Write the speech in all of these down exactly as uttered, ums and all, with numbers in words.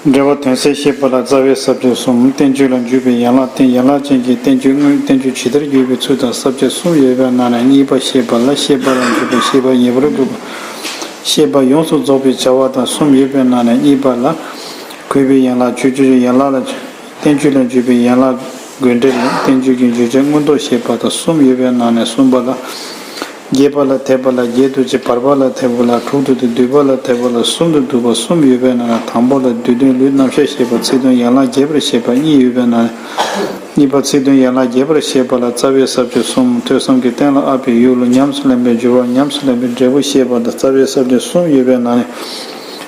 འགྲེལ་པ་དོན་གསལ་བཤད་པ་ལ། རྩ་བའི་ས་བཅད་གསུམ། བསྟན་བཅོས་ལ་འཇུག་པའི་ཡན་ལག་སྟེ། ཡན་ལག་ཅན་གྱི་བསྟན་བཅོས་དངོས། བསྟན་བཅོས་ཇི་ལྟར་བརྗོད་པའི་ཚུལ་དང་། ས་བཅད་གསུམ་ཡོད་པའི་ནང་ནས་གཉིས་པ་བཤད་པ་ལ། བཤད་པ་ལ་འཇུག་པའི་བཤད་པ་ངེས་པར་དགོས་པ། བཤད་པ་ཡོངས་སུ་རྫོགས་པའི་བྱ་བ་དང་གསུམ་ཡོད་པའི་ནང་ནས་གཉིས་པ་ལ། གུས་པའི་ཡན་ལག་ཆོས་སྤྱོད་ཀྱི་ཡན་ལག་ལ། བསྟན་བཅོས་ལ་འཇུག་པའི་ཡན་ལག་དགོས་འབྲེལ། བསྟན་བཅོས་ཀྱི་བརྗོད་བྱ་མངོན་རྟོགས་བཤད་པ་དང་གསུམ་ཡོད་པའི་ནང་ནས་གསུམ་པ་ལ། རྒྱས་པ་ལ་དད་པ་ལ་བརྒྱད་དུ་བྱས། བར་པ་ལ་དད་པ་ལ་དྲུག་ཏུ་བསྡུས། བསྡུས་པ་ལ་དད་པ་ལ་གསུམ་དུ་བསྡུས་པ་གསུམ་ཡོད་པའི་ནང་ནས་དང་པོ་ལ་བསྡུས་དོན་ལུས་རྣམ་གཞག་བཤད་པ། ཚིག་དོན་ཡན་ལག་རྒྱས་པར་བཤད་པ་གཉིས་ཡོད་པའི་ནང་ནས། གཉིས་པ་ཚིག་དོན་ཡན་ལག་རྒྱས་པར་བཤད་པ་ལ། རྩ་བའི་ས་བཅད་གསུམ། ཐོས་བསམ་གྱིས་གཏན་ལ་དབབ་པའི་ཡུལ། ཉམས་སུ་ལེན་པའི་སྦྱོར་བ། ཉམས་སུ་ལེན་པའི་འབྲས་བུ་བཤད་པ་དང་། རྩ་བའི་ས་བཅད་གསུམ་ཡོད་པའི་ནང་ནས།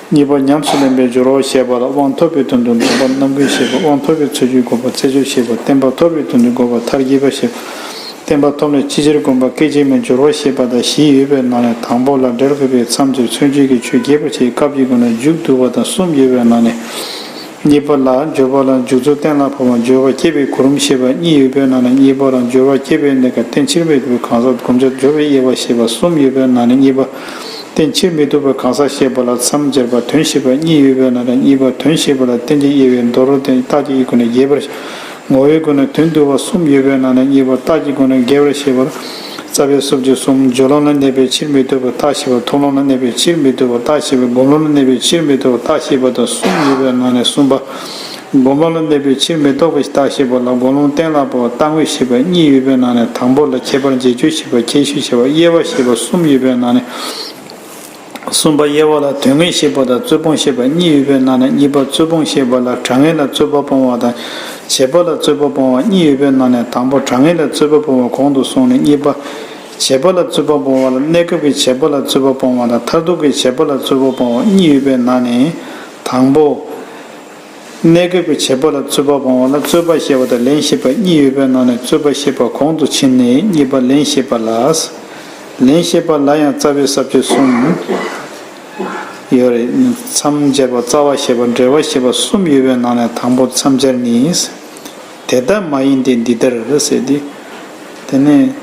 གཉིས་པ་ཉམས་སུ་ལེན་པའི་སྦྱོར་བ་བཤད་པ་ལ། དབང་ཐོབ་པའི་དོན་དུ་སྡོམ་པ་རྣམ་ཀུན་བཤད་པ། དབང་ཐོབ་པའི་ཚུལ་གྱིས་སྒོམ་པ་རྩད་གཅོད་བཤད་པ། བརྟན་པ་ཐོབ་པའི་དོན་དུ་སྒོམ་པ་མཐར་གྱིས་པ་བཤད་པ། བརྟན་པ་ཐོབ་ནས་ཅི་ཕྱིར་སྒོམ་པ་སྐད་ཅིག་མའི་སྦྱོར་བ་བཤད་པ་དང་བཞི་ཡོད་པའི་ནང་ནས། དང་པོ་ལ་འགྲེལ་དགོས་པའི་མཚམས་སྦྱར། མཚོན་བྱེད་ཀྱི་ཆོས་རྒྱས་པར་བྱེད་སྐབས་ཀྱི་སྒོ་ནས་མཇུག་བསྡུ་བ་དང་གསུམ་ཡོད་པའི་ནང་ནས། གཉིས་པ་ལ་སྦྱོར་བ་ལ་འཇུག་ཚུལ་གཏན་ལ་ཕབ་པ། སྦྱོར་བ་སྐྱེ་བའི་གོ་རིམ་བཤད་པ་གཉིས་ཡོད་པའི་ནང་ནས། གཉིས་པ་ལ་སྦྱོར་བ་སྐྱེ་བའི་གནས་སྐབས་རྟེན་ཕྱིར་མི་ལྡོག་པའི་གང་ཟག་སྒོམ་བྱ་སྦྱོར་བའི་དབྱེ་བ་བཤད་པ་གསུམ་ཡོད་པའི་ནང་ནས། གཉིས་པ་རྟེན་ཕྱིར་མི་ལྡོག་པའི་གང་ཟག་བཤད་པ་ལ་མཚམས་སྦྱར་བ། དོན་བཤད་པ་གཉིས་ཡོད་པའི་ནང་ནས། གཉིས་པ་དོན་བཤད་པ་ལ་རྟེན་ཅིང་དབྱེ་བའི་མདོ་རོལ་ཏེ་རྟགས་ཀྱི་དབྱེ་སྒོ་ནས་རྒྱས་པར། ངོ་བོའི་སྒོ་ནས་དོན་བསྡུ་བ་གསུམ་ཡོད་པའི་ནང་ནས། གཉིས་པ་རྟགས་ཀྱི་སྒོ་ནས་རྒྱས་པར་བཤད་པ་ལ། རྩ་བའི་ས་བཅད་གསུམ། སྦྱོར་ལམ་ལ་གནས་པའི་ཕྱིར་མི་ལྡོག་པའི་རྟགས་བཤད་པ། མཐོང་ལམ་ལ་གནས་པའི་ཕྱིར་མི་ལྡོག་པའི་རྟགས་བཤད་པ། སྒོམ་ལམ་ལ་གནས་པའི་ཕྱིར་མི་ལྡོག་པའི་རྟགས་བཤད་པ་དང་གསུམ་ཡོད་པའི་ནང་ནས་གསུམ་པ། སྒོམ་ལམ་ལ་གནས་པའི་ཕྱིར་མི་ལྡོག་པའི་རྟགས་བཤད་པ་ལ། སྒོམ་ལམ་གཏན་ལ་དབབ་པ། རྟག་ངོས་བཤད་པ་གཉིས་ཡོད་པའི་ནང་ནས། དང་པོ་ལ་ཁྱད་པར་འབྱེད་ཆོས་བཤད་པ། ཁྱད་གཞི་བཤད་པ། དབྱེ་བ་བཤད་པ་གསུམ་ཡོད་པའི་ནང་ནས། གསུམ་པ་དབྱེ་བ་ལ་དོན་ངེས་བཤད་པ་དང་རྩོད་སྤོང་བཤད་པ་གཉིས་ཡོད་པའི་ནང་ནས། གཉིས་པ་རྩོད་སྤོང་བཤད་པ་ལ་དྲང་ངེས་ལ་རྩོད་པ་སྤོང་བ་དང་བྱེད་པ་ལ་རྩོད་པ་སྤོང་བ་གཉིས་ཡོད་པའི་ནང་ནས། དང་པོ་དྲང་ངེས་ལ་རྩོད་པ་སྤོང་བ་གོང་དུ་སོང་ནས། གཉིས་པ་བྱེད་པ་ལ་རྩོད་པ་སྤོང་བ་ལ། གནས་སྐབས་ཀྱི་བྱེད་པ་ལ་རྩོད་པ་སྤོང་བ་དང་མཐར་ཐུག་གི་བྱེད་པ་ལ་རྩོད་པ་སྤོང་བ་གཉིས་ཡོད་པའི་ནང་ནས། དང་པོ། གནས་སྐབས་ཀྱི་བྱེད་པ་ལ་རྩོད་པ་སྤོང་བ་ལ། རྩོད་པ་བཤད་པ་དང་ལན་བཤད་པ་གཉིས་ཡོད་པའི་ནང་ནས། རྩོད་པ་བཤད་པ་གོང་དུ་ཕྱིན་ནས། གཉིས་པ་ལན་བཤད་པ་ལ། ལན་བཤད་པ་ལ་ཡང་རྩ་བའི་ས་བཅད་གསུམ་ཡོད་རེད། མཚམས་སྦྱར་བ། རྩ་བ་བཤད་པ། འགྲེལ་བ་བཤད་པ་གསུམ་ཡོད་པའི་ནང་ནས། དང་པོ་མཚམས་སྦྱར་ནི། དེ་ལྟ་མ་ཡིན་ཏེ་འདི་ལྟར་ཟེར་ཏེ། དེ་ནས།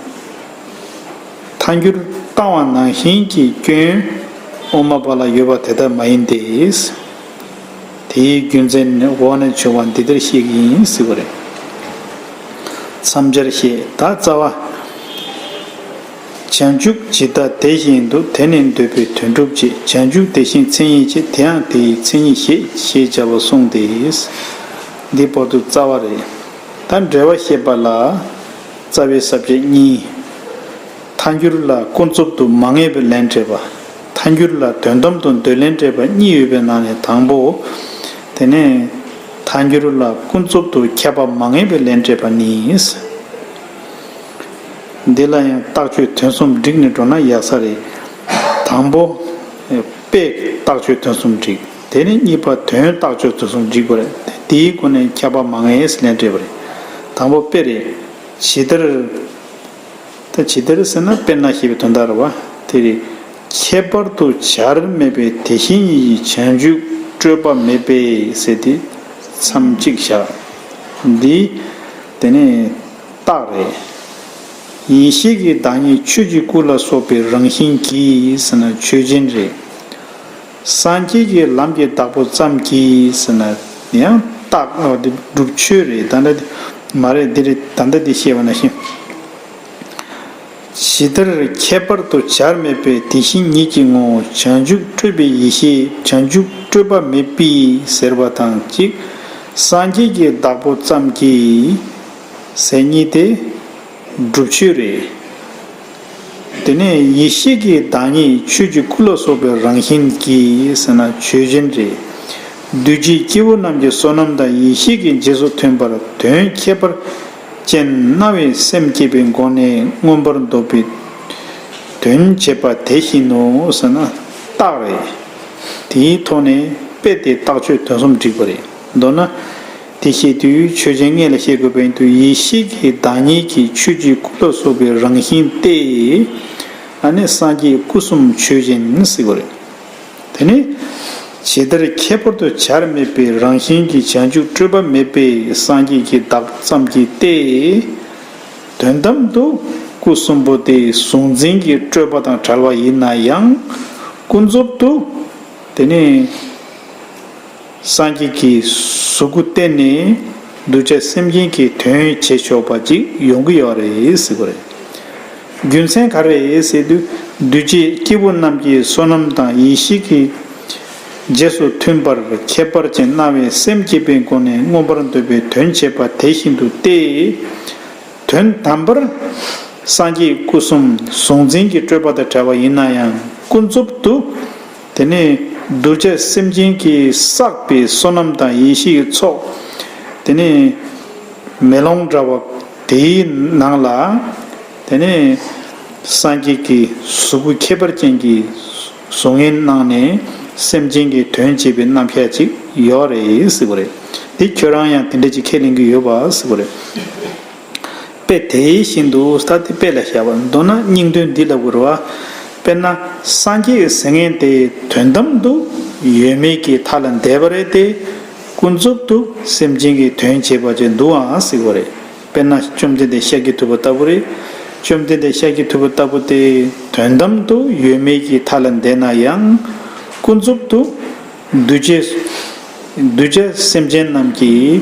ཐལ་འགྱུར་བཏང་བ་ནང་བཞིན་གྱི་སྐྱོན་དབུ་མ་པ་ལ་ཡོད་པ་དེ་ལྟ་མ་ཡིན་ཏེ། དེའི་རྒྱུ་མཚན་ནི་འོག་ནས་བྱུང་བ་འདི་ལྟར་བཤད་ཀྱི་ཡིན་ཟེར་བ་རེད། མཚམས་སྦྱར་བཤད། ད་རྩ་བ། བྱང་ཆུབ་ཇི་ལྟ་དེ་བཞིན་དུ། དེ་ནི་འདོད་པའི་དོན་སྒྲུབ་བྱེད། བྱང་ཆུབ་དེ་བཞིན་མཚན་ཉིད་ཅན། དེ་ཡང་དེའི་མཚན་ཉིད་བཞེད། ཞེས་བྱ་བ་གསུངས་ཏེ། འདི་བར་དུ་རྩ་བ་རེད། ད་འགྲེལ་བ་བཤད་པ་ལ། རྩ་བའི་ས་བཅད་གཉིས། ཐལ་འགྱུར་ལ་ཀུན་རྫོབ་ཏུ་མ་ངེས་པའི་ལན་སྤྲད་པ། ཐལ་འགྱུར་ལ་དོན་དམ་དུ་འདོད་ལན་སྤྲད་པ་གཉིས་ཡོད་པའི་ནང་ནས་དང་པོ། དེ་ནས་ཐལ་འགྱུར་ལ་ཀུན་རྫོབ་ཏུ་ཁྱབ་པ་མ་ངེས་པའི་ལན་སྤྲད་པ་ནི། འདི་ལ་ཡང་རྟགས་ཆོས་དོན་གསུམ་བསྒྲིགས་ནས་འགྲོ་ན་ཡག་ས་རེད། དང་པོ། དཔེ་རྟགས་ཆོས་དོན་གསུམ་བསྒྲིགས། དེ་ནས་གཉིས་པ་དོན་རྟགས་ཆོས་དོན་གསུམ་བསྒྲིགས་པ་རེད། དེའི་སྒོ་ནས་ཁྱབ་པ་མ་ངེས་ལན་སྤྲད་པ་རེད། དང་པོ་དཔེ་རེད། ཇི་ལྟར། ད་ཇི་ལྟར་ཟེར་ན་དཔེར་ན་ཞེས་པའི་དོན་དག་རེད་བ། དེ་རེད། ཁྱད་པར་དུ་བྱར་མེད་པའི་དེ་བཞིན་ཉིད་ཀྱི་བྱང་ཆུབ་སྤྲོས་པ་མེད་པས་ཟེར་ཏེ་མཚམས་གཅིག་བཞག། འདི་དེ་ནས་རྟགས་རེད། ཡེ་ཤེས་ཀྱི་བདག་ཉིད་ཆོས་ཀྱི་སྐུ་ལ་སོགས་པའི་རང་བཞིན་གྱིས་ཟེར་ན་ཆོས་ཅན་རེད། སངས་རྒྱས་ཀྱི་ལམ་གྱི་བདག་པོ་ཙམ་གྱིས་ཟེར་ན་ཡང་རྟགས་འདི་སྒྲུབ་ཆོས་རེད། ད་ལྟ་འདི་མ་རེད། འདི་རེད། ད་ལྟ་འདི་བཤད་པ་ནང་བཞིན། ཇི་ལྟར་ཁྱད་པར་དུ་བྱར་མེད་པའི་དེ་བཞིན་ཉིད་ཀྱི་ངོ་བོ་བྱང་ཆུབ་སྤྲོས་པའི་ཡེ་ཤེས་བྱང་ཆུབ་སྤྲོས་པ་མེད་པས་ཟེར་བ་དང་གཅིག། སངས་རྒྱས་ཀྱི་བདག་པོ་ཙམ་གྱིས་ཟེར་གཉིས་དེ་སྒྲུབ་ཆོས་རེད། དེ་ནས་ཡེ་ཤེས་ཀྱི་བདག་ཉིད་ཆོས་ཀྱི་སྐུ་ལ་སོགས་པའི་རང་བཞིན་གྱིས་ཟེར་ན་ཆོས་ཅན་རེད། འདུས་བྱས་སྐྱེས་བུ་རྣམས་ཀྱི་བསོད་ནམས་དང་ཡེ་ཤེས་ཀྱི་རྗེས་སུ་མཐུན་པར་དོན་ཁྱད་པར་ཅན་རྣ་བའི་སེམས་བསྐྱེད་པའི་སྒོ་ནས་མངོན་པར་འདོད་པའི་དོན་བྱེད་པ་དེ་བཞིན་ནོ་ཟེར་ན་རྟགས་རེད། དེའི་ཐོག་ནས་དཔེ་དེ་རྟགས་ཆོས་དོན་གསུམ་བསྒྲིགས་པ་རེད། མདོར་ན། དེ་བཤད་དུས་ཆོས་ཅན་ལྔ་ལ་བཤད་དགོས་པ་ཡིན་དུས་ཡེ་ཤེས་ཀྱི་བདག་ཉིད་ཀྱི་ཆོས་ཀྱི་སྐུ་ལ་སོགས་པའི་རང་བཞིན་ཏེ། ཨ་ནི་སངས་རྒྱས་སྐུ་གསུམ་ཆོས་ཅན་ཟེར་དགོས་རེད། དེ་ནི། ཇི་ལྟར་ཁྱད་པར་དུ་བྱར་མེད་པའི་རང་བཞིན་གྱི་བྱང་ཆུབ་སྤྲོས་པ་མེད་པའི་སངས་རྒྱས་ཀྱི་བདག་ཙམ་གྱིས་ཏེ། དོན་དམ་དུ་སྐུ་གསུམ་པོ་དེ་གཟུང་འཛིན་གྱི་སྤྲོས་པ་དང་བྲལ་བ་ཡིན་ན་ཡང་ཀུན་རྫོབ་ཏུ། དེ་ནི། སངས་རྒྱས་ཀྱི་གཟུགས་སྐུ་བསྟན་ནས་གདུལ་བྱ་སེམས་ཅན་གྱི་དོན་བྱེད་ཆོག་པ་ཅིག་ཡོང་གི་ཡོད་རེད་ཟེར་གྱི་རེད། རྒྱུ་མཚན་ག་རེ་རེད་ཟེར་དུས། གདུལ་བྱའི་སྐྱེས་བུ་རྣམས་ཀྱི་བསོད་ནམས་དང་ཡེ་ཤེས་ཀྱི་རྗེས་སུ་མཐུན་པར་ཁྱད་པར་ཅན་སྣང་བའི་སེམས་བསྐྱེད་པའི་སྒོ་ནས་མངོན་པར་འདོད་པའི་དོན་བྱེད་པ་དེ་བཞིན་དུ་སྟེ། དོན་དམ་པར་སངས་རྒྱས་སྐུ་གསུམ་གཟུང་འཛིན་གྱི་སྤྲོས་པ་དང་བྲལ་བ་ཡིན་ན་ཡང་ཀུན་རྫོབ་ཏུ། དེ་ནས་གདུལ་བྱ་སེམས་ཅན་གྱིས་བསགས་པའི་བསོད་ནམས་དང་ཡེ་ཤེས་ཀྱི་ཚོགས། དེ་ནས་མེ་ལོང་འདྲ་བ་དེའི་ནང་ལ། དེ་ནས་སངས་རྒྱས་ཀྱི་གཟུགས་སྐུ་ཁྱད་པར་ཅན་གྱི་གཟུགས་བརྙན་གནང་ནས་སེམས་ཅན་གྱི་དོན་བྱེད་པའི་རྣམ་གཞག་ཅིག་ཡོད་རེད་ཟེར་བ་རེད། དེ་ཁྱོད་རང་ཡང་དེ་འདྲ་ཅིག་ཁས་ལེན་གྱི་ཡོད་པ་ཟེར་བ་རེད། དཔེ་དེ་བཞིན་དུ་ད་དེ་དཔེ་ལ་བཞག་པ་མདོར་ན་སྙིང་དོན་འདི་ལ་གོ་ར་བ། དཔེར་ན་སངས་རྒྱས་ཟེར་མཁན་དེ་དོན་དམ་དུ་ཡོད་མེད་ཀྱི་མཐའ་ལ་འདས་པ་རེད་དེ། ཀུན་རྫོབ་ཏུ་སེམས་ཅན་གྱི་དོན་བྱེད་པ་ཅིག་འདུག་ཨང་ཟེར་བ་རེད། དཔེར་ན་བཅོམ་ལྡན་འདས་ཤཱཀྱ་ཐུབ་པ་ལྟ་བུ་རེད། བཅོམ་ལྡན་འདས་ཤཱཀྱ་ཐུབ་པ་ལྟ་བུ་དེ་དོན་དམ་དུ་ཡོད་མེད་ཀྱི་མཐའ་ལ་འདས་ན་ཡང་ཀུན་རྫོབ་ཏུ། གདུལ་བྱ། གདུལ་བྱ་སེམས་ཅན་རྣམས་ཀྱིས་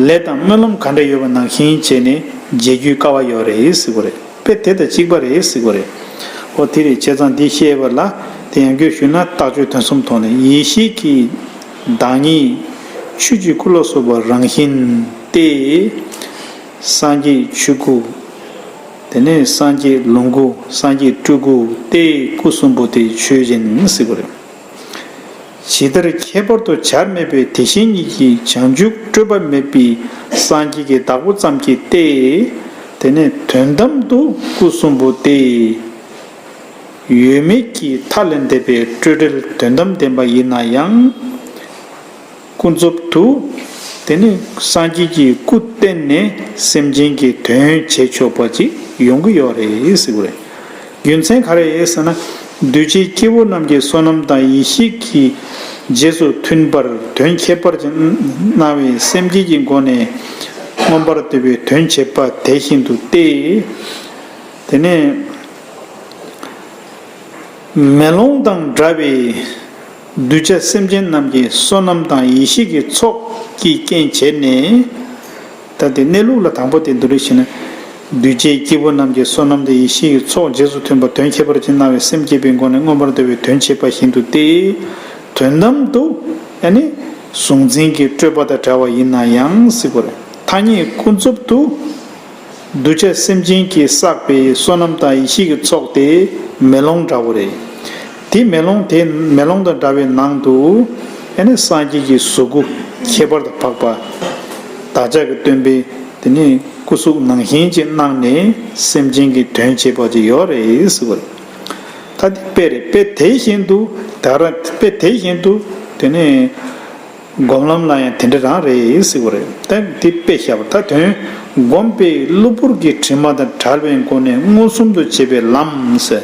ལས་དང་སྨོན་ལམ་ག་འདྲ་ཡོད་པ་ནང་བཞིན་བྱས་ནས་མཇལ་རྒྱུའི་སྐལ་བ་ཡོད་རེད་ཟེར་གྱི་རེད། དཔེ་དེ་དང་གཅིག་པ་རེད་ཟེར་གྱི་རེད། འོ་དེ་རེད། བྱས་ཙང་འདི་བཤད་པ་ལ་དེ་ཡང་བསྐྱར་ཞུས་ན་རྟགས་ཆོས་དོན་གསུམ་ཐོག་ནས་ཡེ་ཤེས་ཀྱི་བདག་ཉིད་ཆོས་ཀྱི་སྐུ་ལ་སོགས་པ་རང་བཞིན་ཏེ། སངས་རྒྱས་ཆོས་སྐུ། དེ་ནས་སངས་རྒྱས་ལོངས་སྐུ། སངས་རྒྱས་སྤྲུལ་སྐུ་སྟེ་སྐུ་གསུམ་པོ་དེ་ཆོས་ཅན་ཟེར་གྱི་རེད། ཇི་ལྟར་ཁྱད་པར་དུ་བྱར་མེད་པའི་དེ་བཞིན་ཉིད་ཀྱི་བྱང་ཆུབ་སྤྲོས་པ་མེད་པའི་སངས་རྒྱས་ཀྱི་བདག་པོ་ཙམ་གྱིས་ཏེ། དེ་ནས་དོན་དམ་དུ་སྐུ་གསུམ་པོ་སྟེ། ཡོད་མེད་ཀྱི་མཐའ་ལས་འདས་པའི་སྤྲོས་བྲལ་དོན་དམ་བདེན་པ་ཡིན་ན་ཡང་། ཀུན་རྫོབ་ཏུ། དེ་ནི་སངས་རྒྱས་ཀྱི་སྐུ་བསྟན་ནས་སེམས་ཅན་གྱི་དོན་བྱེད་ཆོག་པ་ཅིག་ཡོང་གི་ཡོད་རེད་ཟེར་གྱི་རེད། རྒྱུ་མཚན་ག་རེ་རེད་ཟེར་ན། གདུལ་བྱའི་སྐྱེ་བོ་རྣམས་ཀྱི་བསོད་ནམས་དང་ཡེ་ཤེས་ཀྱི་རྗེས་སུ་མཐུན་པར་དོན་ཁྱད་པར་ཅན་སྣང་བའི་སེམས་བསྐྱེད་ཀྱི་སྒོ་ནས་མངོན་པར་འདོད་པའི་དོན་བྱེད་པ་དེ་བཞིན་དུ་སྟེ། དེ་ནས་མེ་ལོང་དང་འདྲ་བའི་གདུལ་བྱ་སེམས་ཅན་རྣམས་ཀྱི་བསོད་ནམས་དང་ཡེ་ཤེས་ཀྱི་ཚོགས་ཀྱི་རྐྱེན་བྱས་ནས། ད་དེ་གནས་ལུགས་ལ་དང་པོ་དེ་འདུ་རེ་ཞེ་ན། གདུལ་བྱའི་སྐྱེ་བོ་རྣམས་ཀྱི་བསོད་ནམས་དང་ཡེ་ཤེས་ཀྱི་ཚོགས་རྗེས་སུ་མཐུན་པ་དོན་ཁྱད་པར་ཅན་སྣང་བའི་སེམས་བསྐྱེད་པའི་སྒོ་ནས་མངོན་པར་འདོད་པའི་དོན་བྱེད་པ་བཞིན་དུ་སྟེ། དོན་དམ་དུ་ཡང་ནི་གཟུང་འཛིན་གྱི་སྤྲོས་པ་དང་བྲལ་བ་ཡིན་ན་ཡང་ཟེར་གྱི་རེད། ཐ་སྙད་ཀུན་རྫོབ་ཏུ། གདུལ་བྱ་སེམས་ཅན་གྱིས་བསགས་པའི་བསོད་ནམས་དང་ཡེ་ཤེས་ཀྱི་ཚོགས་དེ་མེ་ལོང་འདྲ་བོ་རེད། དེ་མེ་ལོང་དེ་མེ་ལོང་དང་འདྲ་བའི་ནང་དུ་ཨེ་ནི་སངས་རྒྱས་ཀྱི་གཟུགས་སྐུ་ཁྱད་པར་དུ་འཕགས་པ། བདག་ཅག་གི་སྟོན་པའི་དེ་ནི་སྐུ་གཟུགས་ནང་བཞིན་ཅིག་གནང་ནས་སེམས་ཅན་གྱི་དོན་བྱེད་པ་ཅིག་ཡོད་རེད་ཟེར་བ་རེད། ད་དེ་དཔེ་རེད། དཔེ་དེ་བཞིན་དུ་ད་ར་དཔེ་དེ་བཞིན་དུ་དེ་ནི། སྒོམ་ལམ་ལ་ཡང་དེ་འདྲ་རང་རེད་ཟེར་བ་རེད། ད་འདི་དཔེ་བཞག་པ་ད་དོན། བསྒོམས་པས་གློ་བུར་གྱི་དྲི་མ་དང་བྲལ་བའི་སྒོ་ནས་མངོན་སུམ་དུ་བྱེད་པའི་ལམ་ཟེར།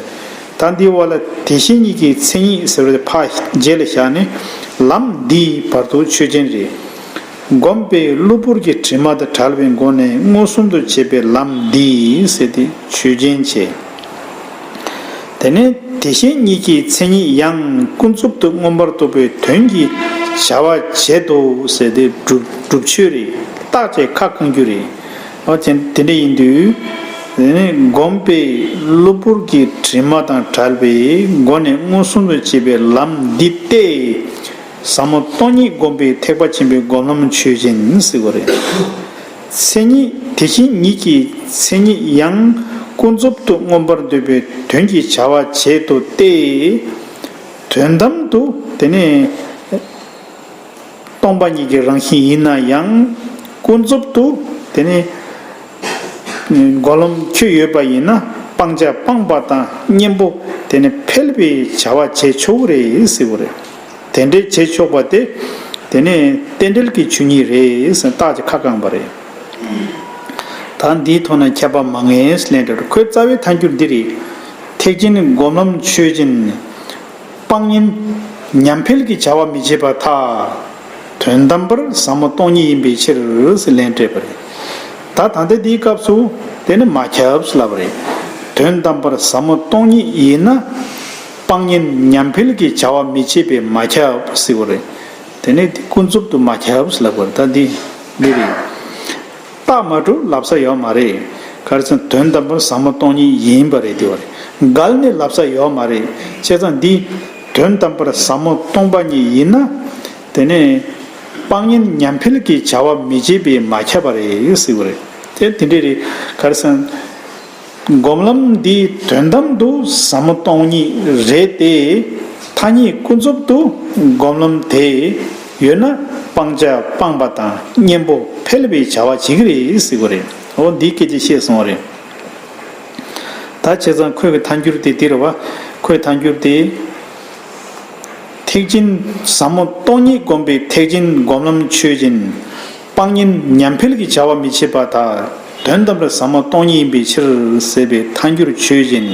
ད་འདི་བ་ལ་དེ་བཞིན་ཉིད་ཀྱི་མཚན་ཉིད་ཟེར་བ་དེ་ཕར་རྗེས་ལ་བཞག་ནས་ལམ་འདིའི་བར་དུ་ཆོས་ཅན་རེད། བསྒོམས་པས་གློ་བུར་གྱི་དྲི་མ་དང་བྲལ་བའི་སྒོ་ནས་མངོན་སུམ་དུ་བྱེད་པའི་ལམ་འདི་ཟེར་ཏེ་ཆོས་ཅན་བྱས། དེ་ནས་དེ་བཞིན་ཉིད་ཀྱི་མཚན་ཉིད་ཡང་ཀུན་རྫོབ་ཏུ་མངོན་པར་རྟོགས་པའི་དོན་གྱི་བྱ་བ་བྱེད་དོ་ཟེར་ཏེ་སྒྲུབ་སྒྲུབ་ཆོས་རེད། རྟགས་ཅན་ཁ་བསྐང་རྒྱུ་རེད། འོ་དེ་དེ་འདྲ་ཡིན་དུས། དེ་ནས་བསྒོམས་པས་གློ་བུར་གྱི་དྲི་མ་དང་བྲལ་བའི་སྒོ་ནས་མངོན་སུམ་དུ་བྱེད་པའི་ལམ་འདི་སྟེ། ཟབ་མོ་སྟོང་ཉིད་བསྒོམས་པའི་ཐེག་པ་ཆེན་པོའི་སྒོམ་ལམ་ཆོས་ཅན་ཟེར་བ་རེད། མཚན་ཉིད་དེ་བཞིན་ཉིད་ཀྱི་མཚན་ཉིད་ཡང་ཀུན་རྫོབ་ཏུ་མངོན་པར་འདོད་པའི་དོན་གྱི་བྱ་བ་བྱེད་དོ་སྟེ། དོན་དམ་དུ་དེ་ནི་སྟོང་པ་ཉིད་ཀྱི་རང་བཞིན་ཡིན་ན་ཡང་ཀུན་རྫོབ་ཏུ་དེ་ནི་སྒོམ་ལམ་ཁྱོད་ཡོད་པ་ཡིན་ན་སྤང་བྱ་སྤངས་པ་དང་གཉེན་པོ་དེ་ནི་འཕེལ་བའི་བྱ་བ་བྱེད་ཆོག་གི་རེད་ཟེར་བ་རེད། དེ་འདྲའི་བྱེད་ཆོག་པ་དེ། དེ་ནི་རྟེན་འབྲེལ་གྱི་ཆོས་ཉིད་རེད་ཟེར་རྟགས་ཀྱི་ཁ་བསྐངས་པ་རེད། ད་འདིའི་ཐོག་ན་ཁྱད་པར་མ་ངེས་ལན་འདེབས། ཁོའི་རྩ་བའི་ཐལ་འགྱུར་འདི་རེད། ཐེག་ཆེན་སྒོམ་ལམ་ཆོས་ཅན། སྤང་གཉེན་ཉམས་འཕེལ་གྱི་བྱ་བ་མི་བྱེད་པར་ཐལ། དོན་དམ་པར་ཟབ་མོ་སྟོང་ཉིད་ཡིན་པའི་ཕྱིར་ཟེར་ལན་སྤྲད་པ་རེད། ད་ད་ལྟ་འདིའི་སྐབས་སུ་དེ་ནི་མ་ཁྱབ་ཟེར་ལབ་པ་རེད། དོན་དམ་པར་ཟབ་མོ་སྟོང་ཉིད་ཡིན་ན། སྤང་གཉེན་ཉམས་འཕེལ་གྱི་བྱ་བ་མི་བྱེད་པས་མ་ཁྱབ་ཟེར་བ་རེད། དེ་ནས་དེ་ཀུན་རྫོབ་ཏུ་མ་ཁྱབ་ལབ་པ་རེད། ད་འདི་འདི་རེད། རྟགས་མ་གྲུབ་ལབ་ས་ཡོད་མ་རེད། ག་རེ་ཟེར་ན་དོན་དམ་པར་ཟབ་མོ་སྟོང་ཉིད་ཡིན་པ་རེད། དེ་བ་རེད། འགལ་ནས་ལབ་ས་ཡོད་མ་རེད། བྱས་ཙང་འདི་དོན་དམ་པར་ཟབ་མོ་སྟོང་པ་ཉིད་ཡིན་ན། དེ་ནས་སྤང་གཉེན་ཉམས་འཕེལ་གྱི་བྱ་བ་མི་བྱེད་པས་མ་ཁྱབ་པ་རེད་ཟེར་བ་རེད། དེ་དེ་འདྲས་རེད། ག་རེ་ཟེར་ན། སྒོམ་ལམ་འདི་དོན་དམ་དུ་ཟབ་མོ་སྟོང་ཉིད་རེད་དེ། ཐ་སྙད་ཀུན་རྫོབ་ཏུ་སྒོམ་ལམ་དེ་ཡོད་ན་སྤང་བྱ་སྤངས་པ་དང་གཉེན་པོ་འཕེལ་བའི་བྱ་བ་བྱེད་ཀྱི་རེད་ཟེར་གྱི་རེད། འོ་འདིའི་སྐད་ཆ་བཤད་སོང་བ་རེད། ད་བྱས་ཙང་ཁོའི་གི་ཐལ་འགྱུར་དེ་འདི་རེད་བ། ཁོའི་ཐལ་འགྱུར་དེ། ཐེག་ཆེན་ཟབ་མོ་སྟོང་ཉིད་བསྒོམས་པའི་ཐེག་ཆེན་སྒོམ་ལམ་ཆོས་ཅན། སྤང་གཉེན་ཉམས་འཕེལ་གྱི་བྱ་བ་མི་བྱེད་པར་ཐལ། དོན་དམ་པར་ཟབ་མོ་སྟོང་ཉིད་ཡིན་པའི་ཕྱིར་ཟེར་བའི་ཐལ་འགྱུར་ཆོས་ཅན།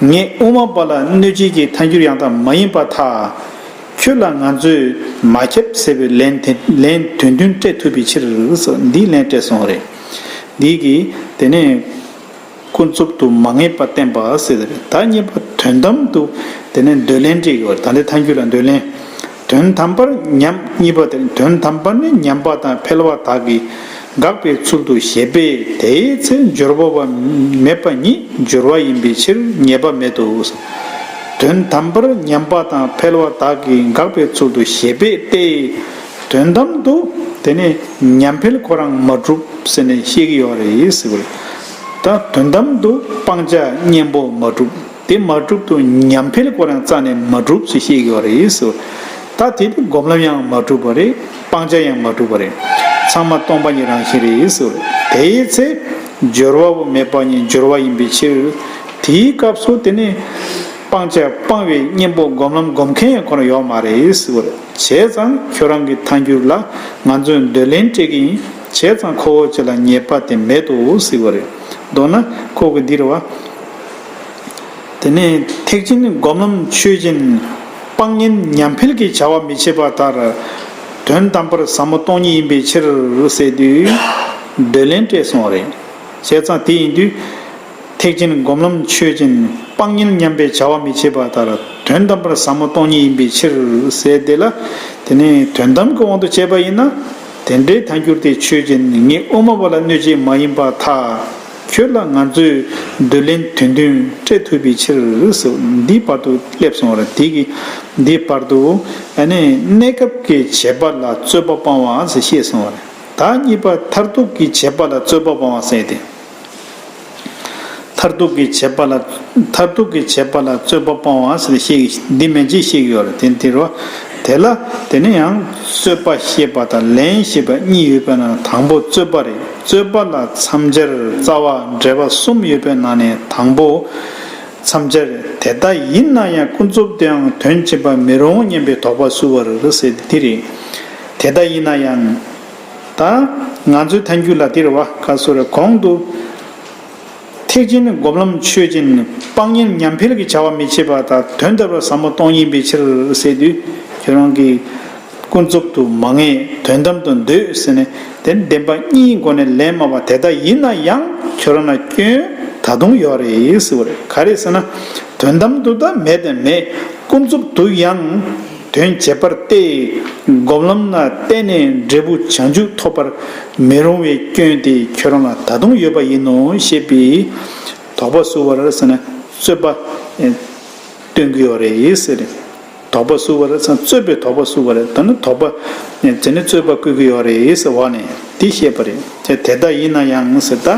ངས་དབུ་མ་པ་ལ་གནོད་བྱེད་ཀྱི་ཐལ་འགྱུར་ཡང་དག་མ་ཡིན་པར་ཐལ། ཁྱོད་ལ་ང་ཚོས་མ་ཁྱབ་ཟེར་བའི་ལན་དེ་ལན་དོན་མཐུན་སྤྲད་ཐུབ་པའི་ཕྱིར་སོ། འདིའི་ལན་སྤྲད་སོང་བ་རེད། འདི་གིས་དེ་ནས། ཀུན་རྫོབ་ཏུ་མ་ངེས་པ་བསྟན་པ་ཟེར་དེ་རེད། ད་གཉིས་པ་དོན་དམ་དུ་དེ་ནས་འདོད་ལན་སྤྲད་ཡོད་རེད། ད་ལྟའི་ཐལ་འགྱུར་ལ་འདོད་ལན། དོན་དམ་པར་ཉམས། གཉིས་པ་དེ་དོན་དམ་པར་ནི་ཉམས་པ་དང་འཕེལ་བ་དག་གིས་དགག་པའི་ཚུལ་དུ་བཞེད་པས་དེའི་ཚེ་སྦྱོར་བ་བ་མེད་པ་ཉིད་སྦྱོར་བ་ཡིན་པའི་ཕྱིར་ངེས་པ་མེད་དོ། དོན་དམ་པར་ཉམས་པ་དང་འཕེལ་བ་དག་གིས་དགག་པའི་ཚུལ་དུ་བཞེད་པས་ཏེ། དོན་དམ་དུ་དེ་ནི་ཉམས་འཕེལ་ཁོ་རང་མ་གྲུབ་ཟེར་ནས་བཤད་ཀྱི་ཡོད་རེད་ཟེར་བ་རེད། ད་དོན་དམ་དུ་སྤང་བྱ་གཉེན་པོ་མ་གྲུབ། དེ་མ་གྲུབ་ཏུ་ཉམས་འཕེལ་ཁོ་རང་རྩ་ནས་མ་གྲུབ་ཟེར་བཤད་ཀྱི་ཡོད་རེད་ཟེར་བ་རེད། ད་དེ་དུས་སྒོམ་ལམ་ཡང་མ་གྲུབ་པ་རེད། སྤང་བྱ་ཡང་མ་གྲུབ་པ་རེད། ཚང་མ་སྟོང་པ་ཉིད་རང་བཞིན་རེད་ཟེར་བ་རེད། དེའི་ཚེ་སྦྱོར་བ་བོ་མེད་པ་ཉིད་སྦྱོར་བ་ཡིན་པའི་ཕྱིར། དེའི་སྐབས་སུ་དེ་ནི་སྤང་བྱ་སྤང་བའི་གཉེན་པོ་སྒོམ་ལམ་སྒོམ་མཁན་ཡང་ཁོ་རང་ཡོད་མ་རེད་ཟེར་བ་རེད། བྱས་ཙང་ཁྱོད་རང་གི་ཐལ་འགྱུར་ལ་ང་ཚོས་འདོད་ལན་སྤྲད་ཀྱི་ཡིན། བྱས་ཙང་ཁོ་བོ་ཅིག་ལ་ཉེས་པ་དེ་མེད་དོ་ཟེར་བ་རེད། མདོར་ན་ཁོ་གི་འདི་རེད་བ། དེ་ནས་ཐེག་ཆེན་སྒོམ་ལམ་ཆོས་ཅན། སྤང་གཉེན་ཉམས་འཕེལ་གྱི་བྱ་བ་མི་བྱེད་པ་ལྟར། དོན་དམ་པར་ཟབ་མོ་སྟོང་ཉིད་ཡིན་པའི་ཕྱིར་ཟེར་དུས། འདོད་ལན་སྤྲད་སོང་བ་རེད། བྱས་ཙང་དེ་ཡིན་དུས། ཐེག་ཆེན་སྒོམ་ལམ་ཆོས་ཅན། སྤང་གཉེན་ཉམས་པའི་བྱ་བ་མི་བྱེད་པ་ལྟར། དོན་དམ་པར་ཟབ་མོ་སྟོང་ཉིད་ཡིན་པའི་ཕྱིར་ཟེར་དེ་ལ། དེ་ནས་དོན་དམ་གྱི་དབང་དུ་བྱས་པ་ཡིན་ན། དེ་འདྲའི་ཐལ་འགྱུར་དེ་ཆོས་ཅན། ངས་དབུ་མ་པ་ལ་གནོད་བྱེད་མ་ཡིན་པར་ཐལ། ཁྱོད་ལ་ང་ཚོས་འདོད་ལན་དོན་མཐུན་སྤྲད་ཐུབ་པའི་ཕྱིར་ཟེར་འདིའི་བར་དུ་སླེབས་སོང་བ་རེད། དེ་གི་འདིའི་བར་དུ་ཨ་ནི་གནས་སྐབས་ཀྱི་བྱེད་པ་ལ་རྩོད་པ་སྤང་བ་ཟེར་བཤད་སོང་བ་རེད། ད་གཉིས་པ་མཐར་ཐུག་གི་བྱེད་པ་ལ་རྩོད་པ་སྤང་བ་ཟེར་ཏེ། མཐར་ཐུག་གི་བྱེད་པ་ལ་མཐར་ཐུག་གི་བྱེད་པ་ལ་རྩོད་པ་སྤང་བ་ཟེར་བཤད་འདི་མན་ཆད་བཤད་ཀྱི་ཡོད་རེད། དེ་དེ་རོ། དེ་ལ་དེ་ནི་ཡང་རྩོད་པ་བཤད་པ་དང་ལན་བཤད་པ་གཉིས་ཡོད་པའི་ནང་དང་པོ་རྩོད་པ་རེད། རྩོད་པ་ལ་མཚམས་སྦྱར་རྩ་བ་འགྲེལ་པ་གསུམ་ཡོད་པའི་ནང་ནས་དང་པོ། མཚམས་སྦྱར་དེ་ལྟ་ཡིན་ན་ཡང་ཀུན་རྫོབ་ཏུའང་དོན་བྱེད་པ་མི་རུང་སྙམ་པའི་དོགས་པ་གསུབ་པར་ཟེར་དེ་རེད། དེ་ལྟ་ཡིན་ན་ཡང་། ད་ང་ཚོའི་ཐལ་འགྱུར་ལ་དེ་རེད་བ། ག་སོ་རེ་གོང་དུ། ཐེག་ཆེན་སྒོམ་ལམ་ཆོས་ཅན། སྤང་གཉེན་ཉམས་འཕེལ་གྱི་བྱ་བ་མི་བྱེད་པ་དང་དོན་དམ་པར་ཟབ་མོ་སྟོང་ཉིད་ཡིན་པའི་ཕྱིར་ཟེར་དུས། ཁྱོད་རང་གིས་ཀུན་རྫོབ་ཏུ་མ་ངེས་དོན་དམ་དུ་འདོད་ཟེར་ནས་དེ་བདེན་པ་གཉིས་སྒོ་ནས་ལན་སྨྲ་བ་དེ་ལྟ་ཡིན་ན་ཡང་ཁྱོད་རང་ལ་སྐྱོན་ད་དུང་ཡོད་རེད་ཟེར་བ་རེད། ག་རེ་ཟེར་ན། དོན་དམ་དུ་ད་མེད་དེ་མེད། ཀུན་རྫོབ་ཏུ་ཡང་དོན་བྱེད་པར་ཏེ། སྒོམ་ལམ་ན་གཏན་ནས་འབྲས་བུ་བྱང་ཆུབ་ཐོབ་པར་མི་རུང་བའི་སྐྱོན་དེ་ཁྱོད་རང་ལ་ད་དུང་ཡོད་པ་ཡིན་ནོ་ཞེས་པའི་དོགས་པ་གསུབ་པར་ཟེར་ན་རྩོད་པ་སྟོན་གྱི་ཡོད་རེད་ཟེར། དོགས་པ་གསུབ་པར་ཟེར་ན་རྩོད་པའི་དོགས་པ་གསུབ་པ་རེད། ད་ནི་དོགས་པ་དེ་ནི་རྩོད་པ་བཀོད་ཀྱི་ཡོད་རེད་ཟེར་བ་ནས་འདི་བཤད་པ་རེད། དེ་དེ་ལྟ་ཡིན་ན་ཡང་ཟེར་ད།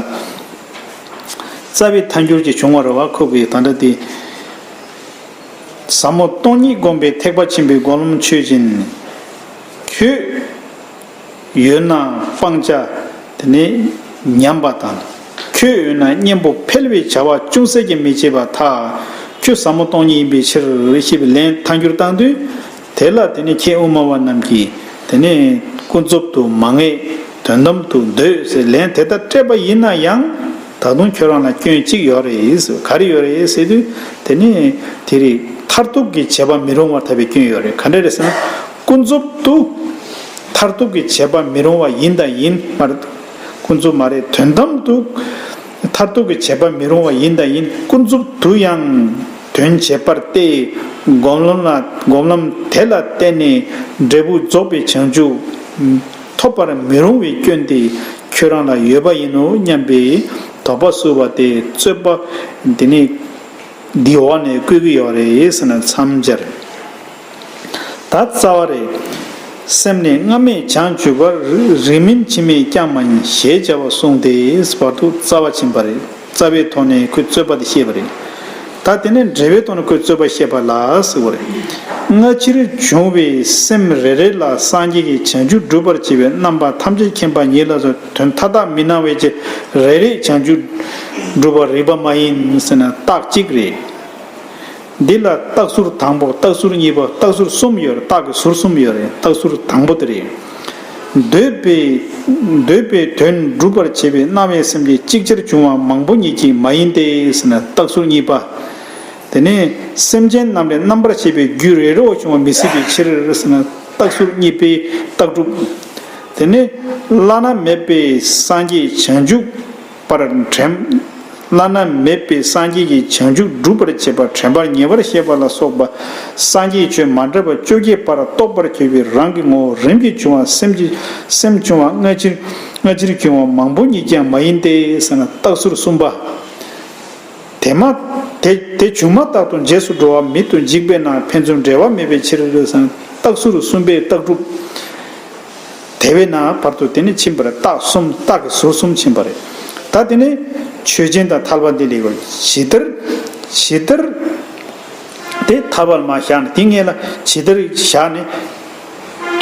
རྩ་བའི་ཐལ་འགྱུར་གྱི་བྱུང་བ་རེད་བ། ཁོ་གིས་ད་ལྟ་དེ། ཟབ་མོ་སྟོང་ཉིད་བསྒོམས་པའི་ཐེག་པ་ཆེན་པོའི་སྒོམ་ལམ་ཆོས་ཅན། ཁྱོད་ཡོད་ན་སྤང་བྱ་དེ་ནི་ཉམས་པ་དང་། ཁྱོད་ཡོད་ན་གཉེན་པོ་འཕེལ་བའི་བྱ་བ་ཅུང་ཟད་ཀྱང་མི་བྱེད་པར་ཐལ། ཁྱོད་ཟབ་མོ་སྟོང་ཉིད་ཡིན་པའི་ཕྱིར་ཞེས་པའི་ལན་ཐལ་འགྱུར་བཏང་དུས། དེ་ལ་དེ་ནི་ཁྱེད་དབུ་མ་པ་རྣམས་ཀྱིས་དེ་ནི་ཀུན་རྫོབ་ཏུ་མ་ངེས་དོན་དམ་དུ་འདོད་ཟེར་ལན་དེ་ལྟར་སྤྲད་པ་ཡིན་ན་ཡང་། ད་དུང་ཁྱོད་རང་ལ་སྐྱོན་གཅིག་ཡོད་རེད་ཟེར། ག་རེ་ཡོད་རེད་ཟེར་དུས། དེ་ནི་དེ་རེད། མཐར་ཐུག་གི་བྱེད་པ་མི་རུང་བར་ཐལ་བའི་སྐྱོན་ཡོད་རེད། ག་འདྲ་རེད་ཟེར་ན། ཀུན་རྫོབ་ཏུ་མཐར་ཐུག་གི་བྱེད་པ་མི་རུང་བ་ཡིན་དང་ཡིན་མ་རེད། ཀུན་རྫོབ་མ་རེད། དོན་དམ་དུ་མཐར་ཐུག་གི་བྱེད་པ་མི་རུང་བ་ཡིན་དང་ཡིན། ཀུན་རྫོབ་ཏུ་ཡང་། དོན་བྱེད་པར་ཏེ། སྒོམ་ལམ་ལ་སྒོམ་ལམ་དེ་ལ་བརྟེན་ནས་འབྲས་བུ་རྫོགས་པའི་བྱང་ཆུབ་ཐོབ་པར་མི་རུང་བའི་སྐྱོན་དེ་ཁྱོད་རང་ལ་ཡོད་པ་ཡིན་ནོ་སྙམ་པའི་དོགས་པ་གསོལ་བ་སྟེ། རྩོད་པ་འདི་ནི་འདིའི་འོག་ནས་བཀོད་ཀྱི་ཡོད་རེད་ཟེར་ན་མཚམས་སྦྱར། ད་རྩ་བ་རེད། སེམས་ནི་སྔ་མས་བྱང་ཆུབ་པར་རིགས་མིན་ཕྱི་མས་ཀྱང་མ་ཡིན་ཞེས་བྱ་བ་གསུངས་ཏེ་བར་དུ་རྩ་བ་ཕྱིན་པ་རེད། རྩ་བའི་ཐོག་ནས་ཁོས་རྩོད་པ་དེ་བཤད་པ་རེད། ད་དེ་ནས་འབྲེལ་བའི་ཐོག་ནས་ཁོས་རྩོད་པ་བཤད་པ་ལ་ཟེར་བ་རེད། སྔ་ཕྱིར་བྱུང་བའི་སེམས་རེ་རེ་ལ་སངས་རྒྱས་ཀྱི་བྱང་ཆུབ་སྒྲུབ་པར་བྱེད་པའི་རྣམ་པ་ཐམས་ཅད་མཁྱེན་པ་ཉིད་ལ་སོགས་དོན་མཐའ་དག་མི་སྣང་བའི་ཕྱིར་རེ་རེས་བྱང་ཆུབ་སྒྲུབ་པར་རིགས་པ་མ་ཡིན་ཟེར་ན་རྟགས་གཅིག་རེད། འདི་ལ་རྟགས་ཟུར་དང་པོ། རྟགས་ཟུར་གཉིས་པ། རྟགས་ཟུར་གསུམ་ཡོད་རེད། རྟགས་ཀྱི་ཟུར་གསུམ་ཡོད་རེད། རྟགས་ཟུར་དང་པོ་དེ་རེད། འདོད་པའི་འདོད་པའི་དོན་སྒྲུབ་པར་བྱེད་པའི་སྣང་བའི་སེམས་ཀྱིས་ཅིག་ཅར་བྱུང་བ་མང་པོ་ཉིད་ཀྱིས་མ་ཡིན་ཏེ་ཟེར་ན་རྟགས་ཟུར་གཉིས་པ། དེ་ནས་སེམས་ཅན་རྣམས་ལས་རྣམ་པར་ཤེས་པའི་རྒྱུ་རེ་རེ་བ་བྱུང་བ་མི་སྲིད་པའི་ཕྱིར་ཟེར་ན་རྟགས་ཟུར་གཉིས་པའི་རྟགས་གྲུབ། དེ་ནས་བླ་ན་མེད་པའི་སངས་རྒྱས་བྱང་ཆུབ་པར་དྲན། བླ་ན་མེད་པའི་སངས་རྒྱས་ཀྱི་བྱང་ཆུབ་སྒྲུབ་པར་བྱེད་པ་དྲན་པར་ཉེ་བར་བཤད་པ་ལ་སོགས་པ་སངས་རྒྱས་ཆོས་མ་འདྲེས་པ་བཅོ་བརྒྱད་པར་རྟོགས་པར་བྱེད་པའི་རང་གི་ངོ་བོ་རིམ་གྱིས་བྱུང་བ་སེམས་ཀྱི་སེམས་བྱུང་བ་སྔ་ཕྱིར་སྔ་ཕྱིར་བྱུང་བ་མང་པོ་ཉིད་ཀྱང་མ་ཡིན་ཏེ་ཟེར་ན་རྟགས་ཟུར་གསུམ་པ། དེ་མ་དེ་དེ་བྱུང་མ་ཐག་ཏུ་རྗེས་སུ་འགྲོ་བ་མེད་དུ་འཇིག་པས་ན་ཕན་ཚུན་འབྲེལ་བ་མེད་པའི་ཕྱིར་ཟེར་ན་རྟགས་ཟུར་གསུམ་པའི་རྟགས་གྲུབ། དེ་བས་ན་བར་དུ་དེ་ནི་ཕྱིན་པ་རེད། རྟགས་གསུམ། རྟགས་ཀྱི་ཟུར་གསུམ་ཕྱིན་པ་རེད། ད་དེ་ནི་ཆོས་ཅན་དང་ཐལ་བ་འདི་ལས་གོ། ཇི་ལྟར་ཇི་ལྟར་དེ་ཐལ་བར་མ་བཞག་ནས་དེ་སྔོན་ལ་ཇི་ལྟར་བཞག་ནས་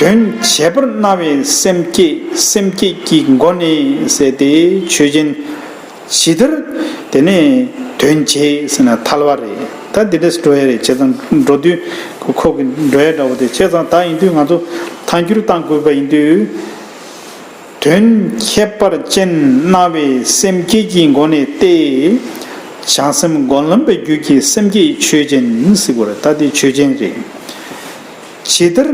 དོན་བྱེད་པར་སྣང་བའི་སེམས་བསྐྱེད་སེམས་བསྐྱེད་ཀྱི་སྒོ་ནས་ཟེར་ཏེ་ཆོས་ཅན། ཇི་ལྟར་དེ་ནས་དོན་བྱེད་ཟེར་ན་ཐལ་བ་རེད། ད་འདི་འདྲས་འགྲོ་ཡ་རེད། བྱས་ཙང་འགྲོ་དུས་ཁོ་ཁོ་གི་འགྲོ་ཡ་འདྲ་བོ་དེ། བྱས་ཙང་ད་ཡིན་དུས་ང་ཚོ་ཐལ་འགྱུར་བཏང་དགོས་པ་ཡིན་དུས། དོན་ཁྱད་པར་ཅན་སྣང་བའི་སེམས་བསྐྱེད་ཀྱི་སྒོ་ནས་ཏེ། བྱང་སེམས་སྒོམ་ལམ་པའི་རྒྱུད་ཀྱི་སེམས་བསྐྱེད་ཆོས་ཅན་ཟེར་དགོས་རེད། ད་དེ་ཆོས་ཅན་རེད། ཇི་ལྟར་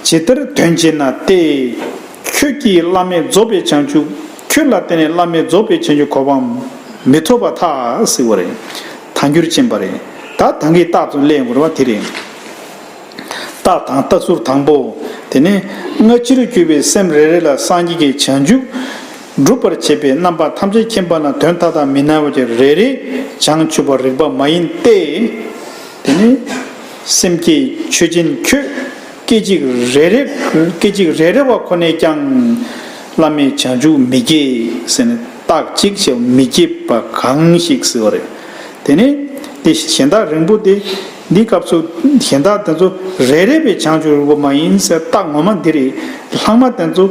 ཇི་ལྟར་དོན་བྱེད་ན་སྟེ། ཁྱོད་ཀྱིས་བླ་མེད་རྫོགས་པའི་བྱང་ཆུབ། ཁྱོད་ལ་བརྟེན་ནས་བླ་མེད་རྫོགས་པའི་བྱང་ཆུབ་གོ་འཕང་མི་ཐོབ་པར་ཐལ་ཟེར་བ་རེད། ཐལ་འགྱུར་ཕྱིན་པ་རེད། ད་ད་གིན་རྟགས་ཙམ་གླེང་དགོས་པ་དེ་རེད། རྟགས་དང་རྟགས་ཟུར་དང་པོ། དེ་ནས་སྔ་ཕྱིར་གྱུར་པའི་སེམས་རེ་རེ་ལ་སངས་རྒྱས་ཀྱི་བྱང་ཆུབ་སྒྲུབ་པར་བྱེད་པའི་རྣམ་པ་ཐམས་ཅད་མཁྱེན་པ་ན་དོན་མཐའ་དག་མི་སྣང་བ་ཅིག་རེ་རེས་བྱང་ཆུབ་པར་རིགས་པ་མ་ཡིན་ཏེ། དེ་ནི་སེམས་བསྐྱེད་ཆོས་ཅན་ཁྱོད། སྐད་ཅིག་རེ་རེ། སྐད་ཅིག་རེ་རེ་བ་ཁོ་ནས་ཀྱང་བླ་མེད་བྱང་ཆུབ་མི་སྐྱེ་ཟེར་ནས་རྟགས་གཅིག་བྱས་མི་སྐྱེ་བ་གང་ཞིག་ཟེར་བ་རེད། དེ་ནས་དེ་གཞན་དག་རིང་པོ་དེ་འདི་སྐབས་སུ་གཞན་དག་དེ་ཚོ་རེ་རེ་བའི་བྱང་ཆུབ་རིགས་པ་མ་ཡིན་ཟེར་རྟགས་ངོ་མ་འདི་རེད། ལྷག་མ་དེ་ཚོ་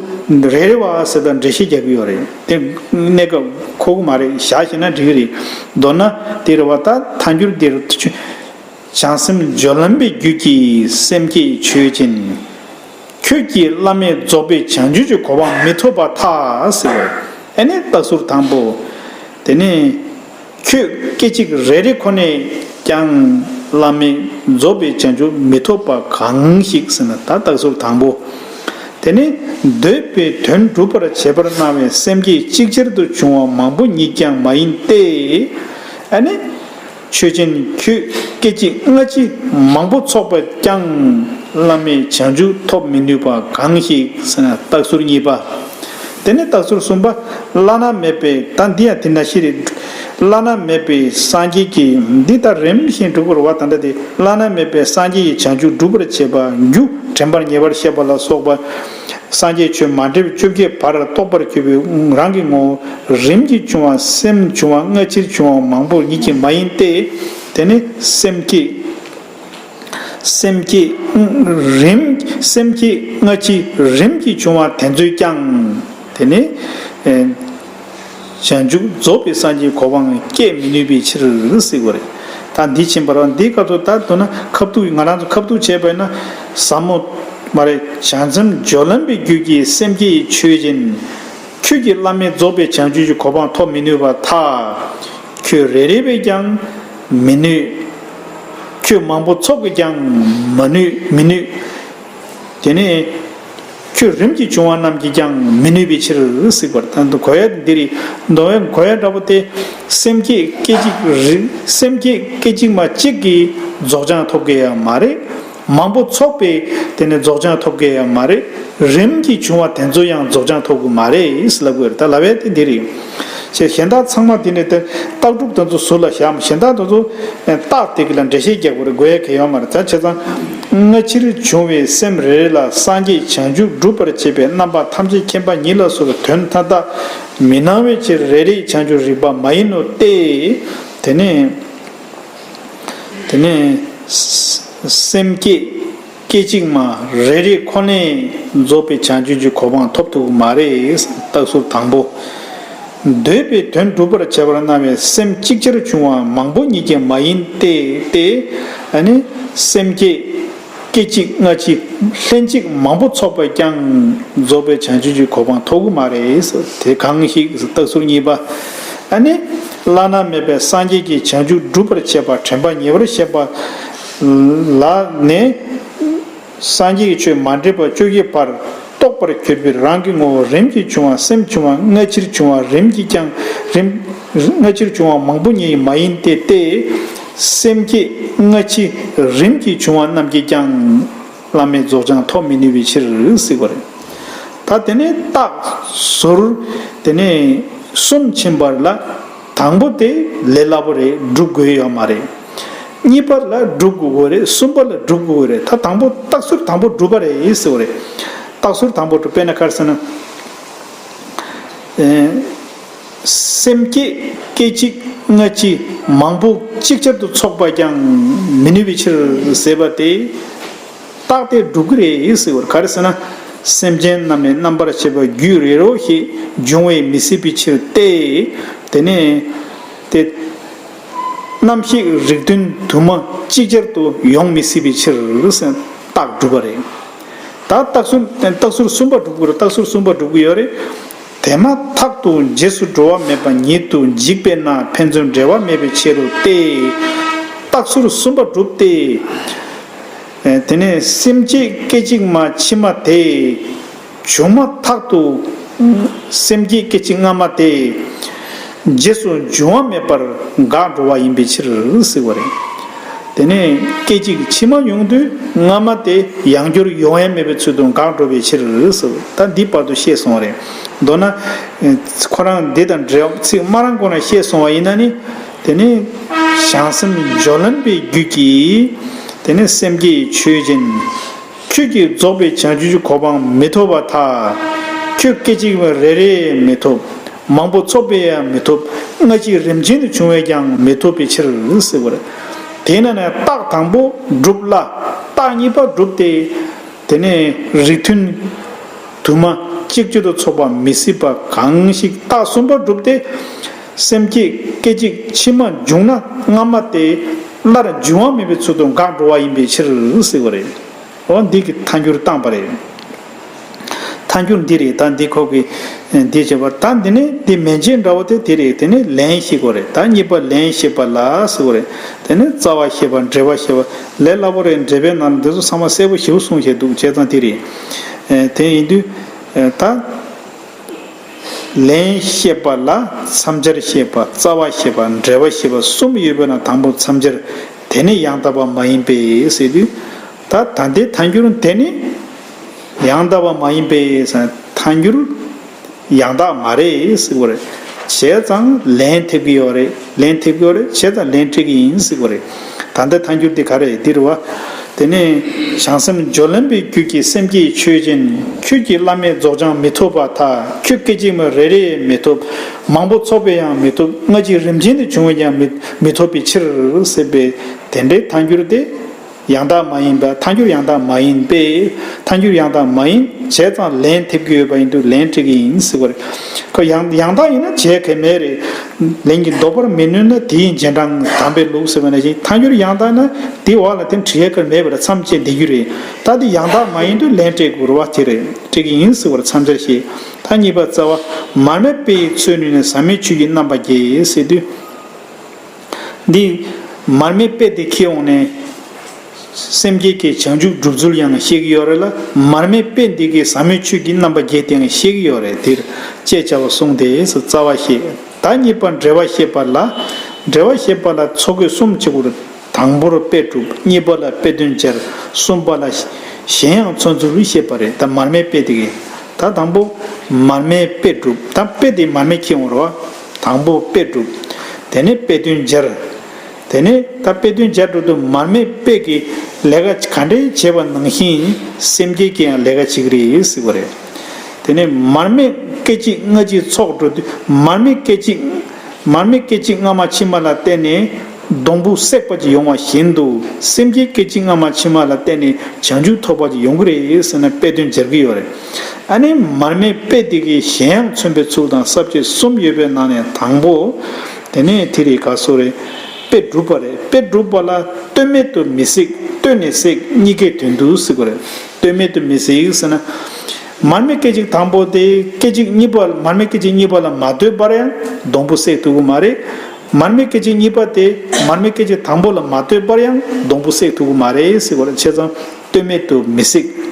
རེ་རེ་བ་ཟེར་དང་འགྲེལ་བཤད་རྒྱག་གི་ཡོད་རེད། དེ་གནས་སྐབས་ཁོ་གི་མ་རེད། བཞག་ཤེས་ན་འགྲིག་གི་རེད། མདོར་ན་དེ་རེད་བ། ད་ཐལ་འགྱུར་འདིར། བྱང་སེམས་སྦྱོར་ལམ་པའི་རྒྱུད་ཀྱི་སེམས་བསྐྱེད་ཆོས་ཅན། ཁྱོད་ཀྱིས་བླ་མེད་རྫོགས་པའི་བྱང་ཆུབ་ཀྱི་གོ་འཕང་མི་ཐོབ་པར་ཐལ་ཟེར་བ། ཨ་ནི་རྟགས་ཟུར་དང་པོ། དེ་ནས་ཁྱོད་སྐད་ཅིག་རེ་རེ་ཁོ་ནས་ཀྱང་བླ་མེད་རྫོགས་པའི་བྱང་ཆུབ་མི་ཐོབ་པ་གང་ཞིག་ཟེར་ན་ད་རྟགས་ཟུར་དང་པོ། དེ་ནས་འདོད་པའི་དོན་སྒྲུབ་པར་བྱེད་པར་སྣང་བའི་སེམས་བསྐྱེད་ཅིག་ཅར་དུ་བྱུང་བ་མང་པོ་ཉིད་ཀྱང་མ་ཡིན་ཏེ། ཨ་ནི། ཆོས་ཅན་ཁྱོད་སྐད་ཅིག་སྔ་ཕྱི་མང་པོ་ཚོགས་པས་ཀྱང་བླ་མེད་བྱང་ཆུབ་ཐོབ་མི་ནུས་པ་གང་ཞིག་ཟེར་ན་རྟགས་ཟུར་གཉིས་པ། དེ་ནས་རྟགས་ཟུར་གསུམ་པ། བླ་ན་མེད་པའི། ད་འདི་ཡང་དེ་འདྲ་ཞིག་རེད། བླ་ན་མེད་པའི་སངས་རྒྱས་ཀྱིས་འདི་ལྟར་རིམ་བཞིན་སྒྲུབ་པར་བ་ད་ལྟ་དེ་བླ་ན་མེད་པའི་སངས་རྒྱས་ཀྱི་བྱང་ཆུབ་སྒྲུབ་པར་བྱེད་པ་རྒྱུ་དྲན་པར་ཉེ་བར་བཤད་པ་ལ་སོགས་པ། སངས་རྒྱས་ཆོས་མ་འདྲེས་པའི་བཅོ་བརྒྱད་པར་རྟོགས་པར་གྱུར་པའི་རང་གི་ངོ་བོ་རིམ་གྱིས་བྱུང་བ་སེམས་བྱུང་བ་སྔ་ཕྱིར་བྱུང་བ་མང་པོ་ཉིད་ཀྱིས་མ་ཡིན་ཏེ། དེ་ནི་སེམས་བསྐྱེད། སེམས་བསྐྱེད་རིམ། སེམས་བསྐྱེད་སྔ་ཕྱི་རིམ་གྱིས་བྱུང་བ་དེ་ཚོས་ཀྱང་དེ་ནི། བྱང་ཆུབ་རྫོགས་པའི་སངས་རྒྱས་གོ་འཕང་སྐྱེ་མི་ནུས་པའི་ཕྱིར་ཟེར་བ་རེད། ད་འདི་ཕྱིན་པ་རེད། འདིའི་སྐབས་སུ་ད་མདོར་ན་ཁ་ཐུག་ང་རང་ཚོ་ཁ་ཐུག་བྱས་པ་ཡིན་ན་ཟབ་མོ་མ་རེད། བྱང་སེམས་སྦྱོར་ལམ་པའི་རྒྱུད་ཀྱི་སེམས་བསྐྱེད་ཆོས་ཅན། ཁྱོད་ཀྱིས་བླ་མེད་རྫོགས་པའི་བྱང་ཆུབ་ཀྱི་གོ་འཕང་ཐོབ་མི་ནུས་པར་ཐལ། ཁྱོད་རེ་རེ་བས་ཀྱང་མི་ནུས། ཁྱོད་མང་པོ་ཚོགས་ཀྱིས་ཀྱང་མ་ནུས་མི་ནུས། དེ་ནས། ཁྱོད་རིམ་གྱིས་བྱུང་བ་རྣམས་ཀྱིས་ཀྱང་མི་ནུས་པའི་ཕྱིར་གཟིགས་པར། ད་འདི་གོ་ཡ་འདི་རེད། མདོ་བའི་གོ་ཡ་འདྲ་པོ་དེ། སེམས་བསྐྱེད་སྐད་ཅིག་རིག་སེམས་བསྐྱེད་སྐད་ཅིག་མ་གཅིག་གིས་རྫོགས་བྱང་ཐོབ་ཀྱི་ཡང་མ་རེད། མང་པོ་ཚོགས་པས་དེ་ནས་རྫོགས་བྱང་ཐོབ་ཀྱི་ཡང་མ་རེད། རིམ་གྱིས་བྱུང་བ་དེ་ཚོ་ཡང་རྫོགས་བྱང་ཐོབ་ཀྱི་མ་རེད་ལབ་དགོས་རེད། ད་ལབ་ཡ་དེ་འདི་རེད། ཞེས་གཞན་དག་ཚང་མ་དེ་ནས་དེ་རྟགས་གྲུབ་དེ་ཚོ་ཟུར་ལ་བཞག་གཞན་དག་དེ་ཚོ་རྟགས་དེ་གི་ལ་འགྲེལ་བཤད་རྒྱག་དགོས་རེད། དགོས་ཡ་གལ་ཡོད་མ་རེད། ད་བྱས་ཙང་སྔ་ཕྱིར་བྱུང་བའི་སེམས་རེ་རེ་ལ་སངས་རྒྱས་བྱང་ཆུབ་སྒྲུབ་པར་བྱེད་པའི་རྣམ་པ་ཐམས་ཅད་མཁྱེན་པ་ཉིད་ལ་སོགས་པའི་དོན་མཐའ་དག་མི་སྣང་བའི་ཕྱིར་རེ་རེའི་བྱང་ཆུབ་རིག་པ་མ་ཡིན་ནོ་སྟེ། དེ་ནས་དེ་ནས་སེམས་བསྐྱེད་སྐད་ཅིག་མ་རེ་རེ་ཁོ་ནས་རྫོགས་པའི་བྱང་ཆུབ་ཀྱི་གོ་འཕང་ཐོབ་ཐུབ་ཀྱི་མ་རེད། རྟགས་ཟུར་དང་པོ། འདོད་པའི་དོན་སྒྲུབ་པར་བྱེད་པར་སྣང་བའི་སེམས་ཅིག་ཅར་བྱུང་བ་མང་པོ་ཉིད་ཀྱིས་མ་ཡིན་ཏེ། ཏེ། ཨ་ནི་སེམས་བསྐྱེད་སྐད་ཅིག་སྔ་ཕྱི་ལྷན་ཅིག་མང་པོ་ཚོགས་པས་ཀྱང་རྫོགས་པའི་བྱང་ཆུབ་ཀྱི་གོ་འཕང་ཐོབ་ཀྱི་མ་རེད། དེ་གང་ཞིག་རྟགས་ཟུར་གཉིས་པ། ཨ་ནི་བླ་ན་མེད་པའི་སངས་རྒྱས་ཀྱི་བྱང་ཆུབ་སྒྲུབ་པར་བྱེད་པ་དྲན་པ་ཉེ་བར་བཤད་པ་ལ་ནི། སངས་རྒྱས་ཀྱི་ཆོས་མ་འདྲེས་པ་བཅུ་བཞི་པར་རྟོགས་པར་གྱུར་པའི་རང་གི་ངོ་བོ་རིམ་གྱིས་བྱུང་བ་སེམས་བྱུང་བ་སྔ་ཕྱིར་བྱུང་བ་རིམ་གྱིས་ཀྱང་རིམ། སྔ་ཕྱིར་བྱུང་བ་མང་པོ་ཉིད་མ་ཡིན་ཏེ་སྟེ། སེམས་བསྐྱེད་སྔ་ཕྱི་རིམ་གྱིས་བྱུང་བ་རྣམས་ཀྱིས་ཀྱང་བླ་མེད་རྫོགས་བྱང་ཐོབ་མི་ནུས་པའི་ཕྱིར་གཟིགས་པ་རེད། ད་དེ་ནས་རྟགས་ཟུར་དེ་ནས་གསུམ་ཕྱིན་པ་ལ། དང་པོ་དེ་ལས་སླ་པོ་རེད། སྒྲུབ་དགོས་ཡོད་མ་རེད། གཉིས་པ་ལ་སྒྲུབ་དགོས་རེད། གསུམ་པ་ལ་སྒྲུབ་དགོས་རེད། ད་དང་པོ་རྟགས་ཟུར་དང་པོ་སྒྲུབ་པ་རེད་ཟེར་བ་རེད། རྟགས་ཟུར་དང་པོ་སྒྲུབ་དཔེར་ན་ག་རེ་ཟེར་ན། ཨེ། སེམས་བསྐྱེད་སྐད་ཅིག་སྔ་ཕྱི་མང་པོ་ཅིག་ཅར་དུ་ཚོགས་པ་ཀྱང་མི་ནུས་པའི་ཕྱིར་ཟེར་བ་དེ། རྟགས་དེ་སྒྲུབ་ཀྱི་རེད་ཟེར་བ་རེད། ག་རེ་ཟེར་ན། སེམས་ཅན་རྣམས་ནི་རྣམ་པར་ཤེས་པ་རྒྱུད་རེ་རེ་བཞིན་འབྱུང་བའི་མི་སྲིད་པའི་ཕྱིར་ཏེ། དེ་ནས་དེ། རྣམ་ཤེས་རིགས་མཐུན་དུ་མ་ཅིག་ཅར་དུ་ཡོང་མི་སྲིད་པའི་ཕྱིར་ཟེར་རྟགས་སྒྲུབ་པ་རེད། ད་རྟགས་ཟུར་རྟགས་ཟུར་གསུམ་པ་སྒྲུབ་དགོས་རེད། རྟགས་ཟུར་གསུམ་པ་སྒྲུབ་ཀྱི་ཡོད་རེད། དེ་མ་ཐག་ཏུ་རྗེས་སུ་འགྲོ་བ་མེད་པ་ཉིད་དུ་འཇིག་པས་ན་ཕན་ཚུན་འབྲལ་བ་མེད་པའི་ཕྱིར་རོ་སྟེ། རྟགས་ཟུར་གསུམ་པ་སྒྲུབ་སྟེ། དེ་ནས་སེམས་བསྐྱེད་སྐད་ཅིག་མ་ཕྱི་མ་དེ། བྱུང་མ་ཐག་ཏུ་སེམས་བསྐྱེད་སྐད་ཅིག་སྔ་མ་དེ། རྗེས་སུ་འབྱུང་བ་མེད་པར་འགག་འགྲོ་བ་ཡིན་པའི་ཕྱིར་ཟེར་བ་རེད། དེ་ནས་སྐད་ཅིག་ཕྱི་མ་ཡོང་དུས་སྔ་མ་དེ་ཡང་བསྐྱར་ཡོང་ཡ་མེད་པའི་ཚུལ་དུ་འགག་འགྲོ་བའི་ཕྱིར་ཟེར། ད་འདི་བར་དུ་བཤད་སོང་བ་རེད། མདོར་ན། ཁོ་རང་འདི་དང་འབྲེལ་ཚིག་སྨྲ་རང་སྒོ་ནས་བཤད་སོང་བ་ཡིན་ན་ནི། དེ་ནི་བྱང་སེམས་སྦྱོར་ལམ་པའི་རྒྱུད་ཀྱིས། དེ་ནི་སེམས་བསྐྱེད་ཆོས་ཅན། ཁྱོད་ཀྱིས་རྫོགས་པའི་བྱང་ཆུབ་ཀྱི་གོ་འཕང་མི་ཐོབ་པར་ཐལ། ཁྱོད་སྐད་ཅིག་མ་རེ་རེ་མི་ཐོབ། མང་པོ་ཚོགས་པས་ཡང་མི་ཐོབ། སྔ་ཕྱི་རིམ་ཆེན་དུ་བྱུང་བས་ཀྱང་མི་ཐོབ་པའི་ཕྱིར་ཟེར་བ་རེད། དེས་ན་ནི་རྟགས་དང་པོ་སྒྲུབ་ལ། རྟགས་གཉིས་པ་སྒྲུབ་སྟེ། དེ་ནས་རིགས་མཐུན་དུ་མ་གཅིག་གཅིག་ཏུ་ཚོགས་པ་མི་སྲིད་པ་གང་ཞིག་རྟགས་གསུམ་པ་སྒྲུབ་སྟེ། སེམས་བསྐྱེད་སྐད་ཅིག་ཕྱི་མ་བྱུང་ན་སྔ་མ་དེ་སླར་འབྱུང་བ་མེད་པའི་ཚུལ་དུ་འགག་འགྲོ་བ་ཡིན་པའི་ཕྱིར་ཟེར་བ་རེད། འོ་འདི་གི་ཐལ་འགྱུར་བཏང་པ་རེད། ཐལ་འགྱུར་འདི་རེད། ད་འདི་ཁོ་གི་འདི་བྱེད་པ་ད་འདི་ནི་འདི་མན་ཆད་འདྲ་བོ་དེ་དེ་རེད། དེ་ནི་ལན་ཞིག་གོ་རེད། ད་གཉིས་པ་ལན་ཞེས་པ་ལ་ཟེར་བ་རེད། དེ་ནི་རྩ་བ་ཞེས་པ་འབྲེལ་བ་ཞེས་པ་ལས་སླ་པོ་རེད། འགྲེལ་པའི་ནང་ལ་འདི་ཚོ་ཚང་མ་གསལ་པོ་ཞེ་པོ་གསུངས་བཞག་འདུག་བྱས་ཙང་དེ་རེད། དེ་ཡིན་དུས་ད། ལན་ཞེས་པ་ལ་མཚམས་སྦྱར་ཞེས་པ་རྩ་བ་ཞེས་པ་འབྲེལ་བ་ཞེས་པ་གསུམ་ཡོད་པས་ན་དང་པོ་མཚམས་སྦྱར་དེ་ནི་ཡང་དག་པ་མ་ཡིན་པས་ཟེར་དུས། ད་ད་ལྟའི་ཐལ་འགྱུར་དེ་ནི་ཡང་དག་པ་མ་ཡིན་པས་ཟེར་ཐལ་འགྱུར་ཡང་དག་མ་རེད་ཟེར་བ་རེད། བྱས་ཙང་ལན་ཐེབས་ཀྱི་ཡོད་རེད། ལན་ཐེབས་ཀྱི་ཡོད་རེད། བྱས་ཙང་ལན་སྤྲད་ཀྱི་ཡིན་ཟེར་བ་རེད། ད་ལྟའི་ཐལ་འགྱུར་འདི་ག་རེ་འདིར་བ། དེ་ནས་བྱང་སེམས་སྦྱོར་ལམ་པའི་རྒྱུད་ཀྱི་སེམས་བསྐྱེད་ཆོས་ཅན། ཁྱོད་ཀྱིས་བླ་མེད་རྫོགས་བྱང་མི་ཐོབ་པར་ཐལ། ཁྱོད་སྐད་ཅིག་མ་རེ་རེ་མི་ཐོབ། མང་པོ་ཚོགས་པས་ཡང་མི་ཐོབ། སྔ་ཕྱི་རིམ་ཆེན་དུ་བྱུང་བས་ཀྱང་མི་མི་ཐོབ་པའི་ཕྱིར་ཟེར་བའི་དེ་འདྲའི་ཐལ་འགྱུར་དེ་ཡང་དག་མ་ཡིན་པ། ཐལ་འགྱུར་ཡང་དག་མ་ཡིན་པས། ཐལ་འགྱུར་ཡང་དག་མ་ཡིན། བྱས་ཙང་ལན་ཐེབས་ཀྱི་ཡོད་པ་ཡིན་དུས་ལན་སྤྲད་ཀྱི་ཡིན་ཟེར་བ་རེད། ཁོ་ཡང་ཡང་དག་ཡིན་ན་བྱས་གལ་མེད་རེད། ལན་གྱིས་ལྡོག་པར་མི་ནུས་ན་དེ་ཡི་རྗེས་འབྲང་དམ་པའི་ལུགས་ཟེར་བ་ནང་བཞིན་ཐལ་འགྱུར་ཡང་དག་ན་དེའི་འོག་ལ་དེ་འབྲི་ཡས་ཁར་མེད་པར་མཚམས་བཅད་བསྡད་རྒྱུ་རེད། ད་དེ་ཡང་དག་མ་ཡིན་དུས་ལན་སྤྲད་དགོས་རེད་བ། དེ་རེད། སྤྲད་ཀྱི་ཡིན་ཟེར་བར་མཚམས་སྦྱར་ཞེས། ད་གཉིས་པ་རྩ་བ། མར་མེ་དཔེ་ཡི་ཚུལ་ནི་ནི་ཟག་མེད་ཆོས་ཀྱི་རྣམ་པ་བརྒྱད་ཟེར་དུས། འདི་མར་མེ་དཔེ་དེ་ཁྱེར་འོང་ནས། སེམས་བསྐྱེད་ཀྱི་བྱང་ཆུབ་སྒྲུབ་ཚུལ་ཡང་བཤད་ཀྱི་ཡོད་རེད་ལ། མར་མེ་དཔེ་འདི་གའི་ཟབ་མོའི་ཆོས་ཀྱི་རྣམ་པ་བརྒྱད་དེ་ཡང་བཤད་ཀྱི་ཡོད་རེད། དེར་དཔྱད་བྱ་བ་གསུངས་ཏེ་རྩ་བ་བཤད། ད་གཉིས་པ་འགྲེལ་བ་བཤད་པ་ལ། འགྲེལ་བ་བཤད་པ་ལ་ཚོགས་བརྒྱད་གསུམ་གཅིག་པུར། དང་པོར་དཔེ་སྒྲུབ། གཉིས་པ་ལ་དཔེ་དོན་སྦྱར། གསུམ་པ་ལ་གཞན་ཡང་མཚོན་ཚུལ་བཤད་པ་རེད། ད་མར་མེ་དཔེ་དེ་གའི། ད་དང་པོ་མར་མེ་དཔེ་སྒྲུབ། ད་དཔེ་དེ་མར་མེ་ཁྱེར་ཡོང་རེད་བ། དང་པོ་དཔེ་སྒྲུབ། དེ་ནས་དཔེ་དོན་སྦྱར། དེ་ནས་ད་དཔེ་དོན་སྦྱར་འགྲོ་དུས་མར་མེ་དཔེ་གི་ལས་ཀ་ག་འདྲས་བྱས་པ་ནང་བཞིན་སེམས་བསྐྱེད་ཀྱི་ཡང་ལས་ཀ་བྱེད་ཀྱི་རེད་ཟེར་བ་རེད། དེ་ནས་མར་མེ་སྐད་ཅིག་སྔ་ཕྱི་ཚོགས་འགྲོ་དུས་མར་མེ་སྐད་ཅིག་མར་མེ་སྐད་ཅིག་སྔ་མ་ཕྱི་མ་ལ་བརྟེན་ནས་སྡོང་བུ་སྲེག་པ་ཅིག་ཡོང་བ་བཞིན་དུ། སེམས་བསྐྱེད་སྐད་ཅིག་སྔ་མ་ཕྱི་མ་ལ་བརྟེན་ནས་བྱང་ཆུབ་ཐོབ་པ་ཅིག་ཡོང་གི་རེད་ཟེར་ནས་དཔེ་དོན་སྦྱར་གྱི་ཡོད་རེད། ཨ་ནི་མར་མེ་དཔེ་དེ་གའི་གཞན་ཡང་མཚོན་པའི་ཚུལ་དང་ས་བཅད་གསུམ་ཡོད་པའི་ནང་ནས་དང་པོ། དེ་ནས་དེ་རེད་ག་སོ་རེད། དཔེ་སྒྲུབ་པ་རེད། དཔེ་སྒྲུབ་པ་ལ་ལྟོས་མེད་དུ་མི་གཟིགས། ལྟོས་ནས་གཟིགས། གཉིས་ཀའི་དོན་དུ་གཟིགས་པ་རེད། ལྟོས་མེད་དུ་མི་གཟིགས་ཟེར་ན། མར་མེ་སྐད་ཅིག་དང་པོ་དེ་སྐད་ཅིག་གཉིས་པ། མར་མེ་སྐད་ཅིག་གཉིས་པ་ལ་མ་ལྟོས་པར་ཡང་སྡོང་བུ་གཟིགས་ཐུབ་ཀྱི་མ་རེད། མར་མེ་སྐད་ཅིག་གཉིས་པ་དེ་མར་མེ་སྐད་ཅིག་དང་པོ་ལ་མ་ལྟོས་པར་ཡང་སྡོང་བུ་གཟིགས་ཐུབ་ཀྱི་མ་རེད་ཟེར་བ་རེད། བྱས་ཙང་ལྟོས་མེད་དུ་མི་གཟིགས།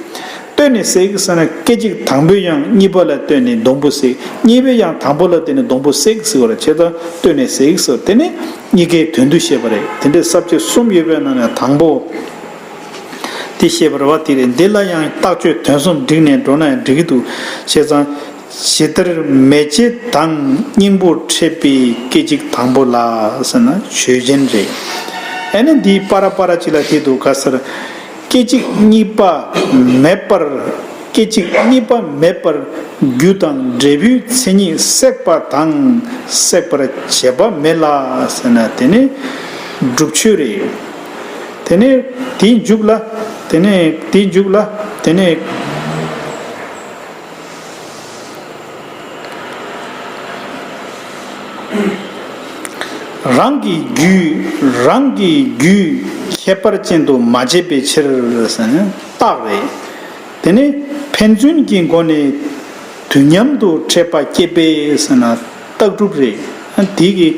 ལྟོས་ནས་གཟིགས་ཟེར་ན་སྐད་ཅིག་དང་པོས་ཡང་གཉིས་པ་ལ་ལྟོས་ནས་སྡོང་བུ་གཟིགས། གཉིས་པས་ཡང་དང་པོ་ལ་ལྟོས་ནས་སྡོང་བུ་གཟིགས་ཟེར་བ་རེད། བྱས་ཙང་ལྟོས་ནས་གཟིགས་ཟེར། དེ་ནི་གཉིས་ཀའི་དོན་དུ་བཤད་པ་རེད། དེ་འདྲའི་ས་བཅད་གསུམ་ཡོད་པའི་ནང་ནས་དང་པོ། དེ་བཤད་པར་བ་དེ་རེད། འདི་ལ་ཡང་རྟགས་ཆོས་དོན་གསུམ་བསྒྲིགས་ནས་འགྲོ་ན་ཡང་འགྲིག་གི་འདུག། བྱས་ཙང་ཇི་ལྟར་མེ་ལྕེ་དང་སྙིང་པོ་འཕྲད་པའི་སྐད་ཅིག་དང་པོ་ལ་ཟེར་ན་ཆོས་ཅན་རེད། ཨ་ནི་འདིའི་པ་ར་པ་ར་ཅིག་ལ་དེ་འདུག་ག་ཟེར། སྐད་ཅིག་གཉིས་པ་མེད་པར། སྐད་ཅིག་གཉིས་པ་མེད་པར་རྒྱུ་དང་འབྲས་བུའི་མཚན་ཉིད་བསྲེག་པ་དང་བསྲེག་པར་བྱེད་པ་མེད་ལ་ཟེར་ན་དེ་ནི་སྒྲུབ་ཆོས་རེད། དེ་ནས་དེའི་མཇུག་ལ། དེ་ནས་དེའི་མཇུག་ལ། དེ་ནས་རང་གི་རྒྱུད། རང་གི་རྒྱུད་ཁྱད་པར་ཅན་དུ་མ་བྱས་པའི་ཕྱིར་ཟེར་ནས་རྟགས་རེད། དེ་ནས་ཕན་ཚུན་གྱི་སྒོ་ནས་དུས་མཉམ་དུ་འཕྲད་པ་སྐྱེད་པས་ཟེར་ན་རྟགས་གྲུབ་རེད། དེ་གི་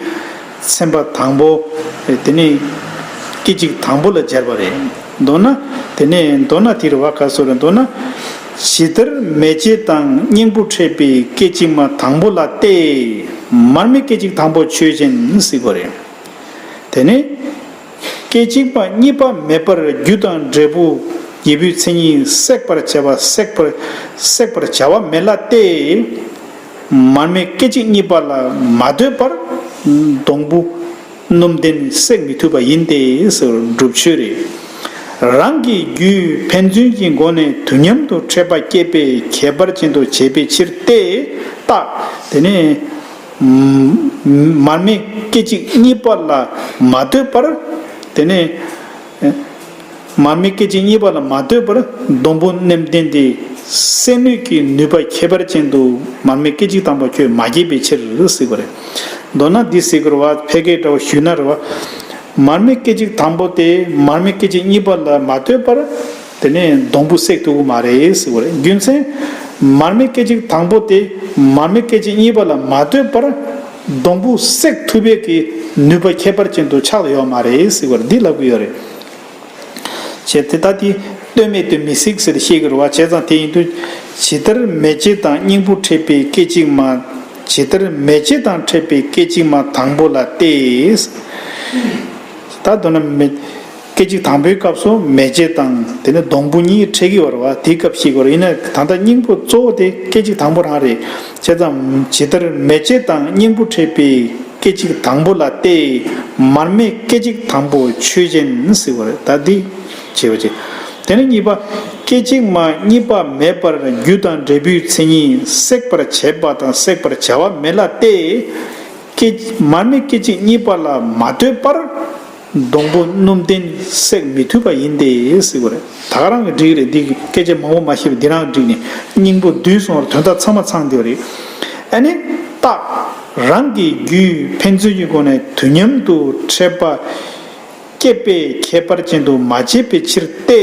ཚན་པ་དང་པོ། དེ་ནས་སྐད་ཅིག་དང་པོ་ལ་སྦྱར་བ་རེད། མདོར་ན། དེ་ནས་མདོར་ན་དེ་རེད་བ། ག་སོ་རེད། མདོར་ན། ཇི་ལྟར་མེ་ལྕེ་དང་སྙིང་པོ་འཕྲད་པའི་སྐད་ཅིག་མ་དང་པོ་ལ་སྟེ། མར་མེ་སྐད་ཅིག་དང་པོ་ཆོས་ཅན་ཟེར་བ་རེད། དེ་ནས། སྐད་ཅིག་མ་གཉིས་པ་མེད་པར་རྒྱུ་དང་འབྲས་བུ། འབྲས་བུའི་མཚན་ཉིད་བསྲེག་པར་བྱ་བ། བསྲེག་པར། བསྲེག་པར་བྱ་བ་མེད་ལ་སྟེ། མར་མེ་སྐད་ཅིག་གཉིས་པ་ལ་མ་ལྟོས་པར་སྡོང་བུ་སྣུམ་ལྡན་བསྲེག་མི་ཐུབ་པ་ཡིན་ཏེ་ཟེར་སྒྲུབ་ཆོས་རེད། རང་གི་རྒྱུད་ཕན་ཚུན་གྱི་སྒོ་ནས་དུས་མཉམ་དུ་འཕྲད་པ་སྐྱེད་པའི་ཁྱད་པར་ཅན་དུ་བྱེད་པའི་ཕྱིར་ཏེ། རྟགས། དེ་ནས་མར་མེ་སྐད་ཅིག་གཉིས་པ་ལ་མ་ལྟོས་པར། དེ་ནས། མར་མེ་སྐད་ཅིག་གཉིས་པ་ལ་མ་ལྟོས་པར་སྡོང་བུ་སྣུམ་ལྡན་དེ་བསྲེག་ནུས་ཀྱི་ནུས་པ་ཁྱད་པར་ཅན་དུ་མར་མེ་སྐད་ཅིག་དང་པོ་ཁྱོད་མ་སྐྱེས་པའི་ཕྱིར་ཟེར་བ་རེད། མདོར་ན་འདི་ཟེར་དགོས་རེད་བ། ཕལ་སྐད་འདྲ་བོ་ཞུས་ན་རེད་བ། མར་མེ་སྐད་ཅིག་དང་པོ་དེ་མར་མེ་སྐད་ཅིག་གཉིས་པ་ལ་མ་ལྟོས་པར་དེ་ནས་སྡོང་བུ་བསྲེག་ཐུབ་ཀྱི་མ་རེད་ཟེར་བ་རེད། རྒྱུ་མཚན། མར་མེ་སྐད་ཅིག་དང་པོ་དེ་མར་མེ་སྐད་ཅིག་གཉིས་པ་ལ་མ་ལྟོས་པར་སྡོང་བུ་བསྲེག་ཐུབ་པའི་གི་ནུས་པ་ཁྱད་པར་ཅན་དུ་ཆགས་ཡོད་མ་རེད་ཟེར་བ་རེད། འདི་ལབ་ཀྱི་ཡོད་རེད། བྱས་ཏེ་ད་དེ་ལྟོས་མེད་དུ་མི་གཟིགས་ཟེར་བཤད་ཀྱི་རེད་བ། བྱས་ཙང་དེ་ཡིན་དུས་ཇི་ལྟར་མེ་ལྕེ་དང་སྙིང་པོ་འཕྲད་པའི་སྐད་ཅིག་མ། ཇི་ལྟར་མེ་ལྕེ་དང་འཕྲད་པའི་སྐད་ཅིག་མ་དང་པོ་ལ་སྟེ། ད་མདོར་ན་མེ། སྐད་ཅིག་དང་པོའི་སྐབས་སུ་མེ་ལྕེ་དང་དེ་ནས་སྡོང་བུ་གཉིས་འཕྲད་ཀྱི་ཡོད་རེད་བ། དེའི་སྐབས་ཤེས་དགོས་རེད། ཡིན་ན་ད་ལྟ་སྙིང་པོ་གཙོ་བོ་དེ་སྐད་ཅིག་དང་པོ་རང་རེད། བྱས་ཙང་ཇི་ལྟར་མེ་ལྕེ་དང་སྙིང་པོ་འཕྲད་པའི་སྐད་ཅིག་དང་པོ་ལ་སྟེ། མར་མེ་སྐད་ཅིག་དང་པོ་ཆོས་ཅན་ཟེར་བ་རེད། ད་འདི་བྱས་པ་བྱས། དེ་ནས་གཉིས་པ། སྐད་ཅིག་མ་གཉིས་པ་མེད་པར་རྒྱུ་དང་འབྲས་བུའི་མཚན་ཉིད་བསྲེག་པར་བྱེད་པ་དང་བསྲེག་པར་བྱ་བ་མེད་ལ་སྟེ། སྐད། མར་མེ་སྐད་ཅིག་གཉིས་པ་ལ་མ་ལྟོས་པར་སྡོང་བུ་སྣུམ་ལྡན་བསྲེག་མི་ཐུབ་པ་ཡིན་ཏེ་ཟེར་བ་རེད། ད་ག་རང་གི་འགྲིག་རེད། འདི་སྐད་ཆ་མང་པོ་མ་བཤད་པ་འདི་རང་འགྲིག་ནས་སྙིང་པོ་བསྡུས་སོང་བར་དོན་དག་ཚང་མ་ཚང་བསྡད་པ་རེད། ཨ་ནི་རྟགས། རང་གི་རྒྱུད་ཕན་ཚུན་གྱི་སྒོ་ནས་དུས་མཉམ་དུ་འཕྲད་པ་སྐྱེད་པའི་ཁྱད་པར་ཅན་དུ་མ་བྱས་པའི་ཕྱིར་ཏེ།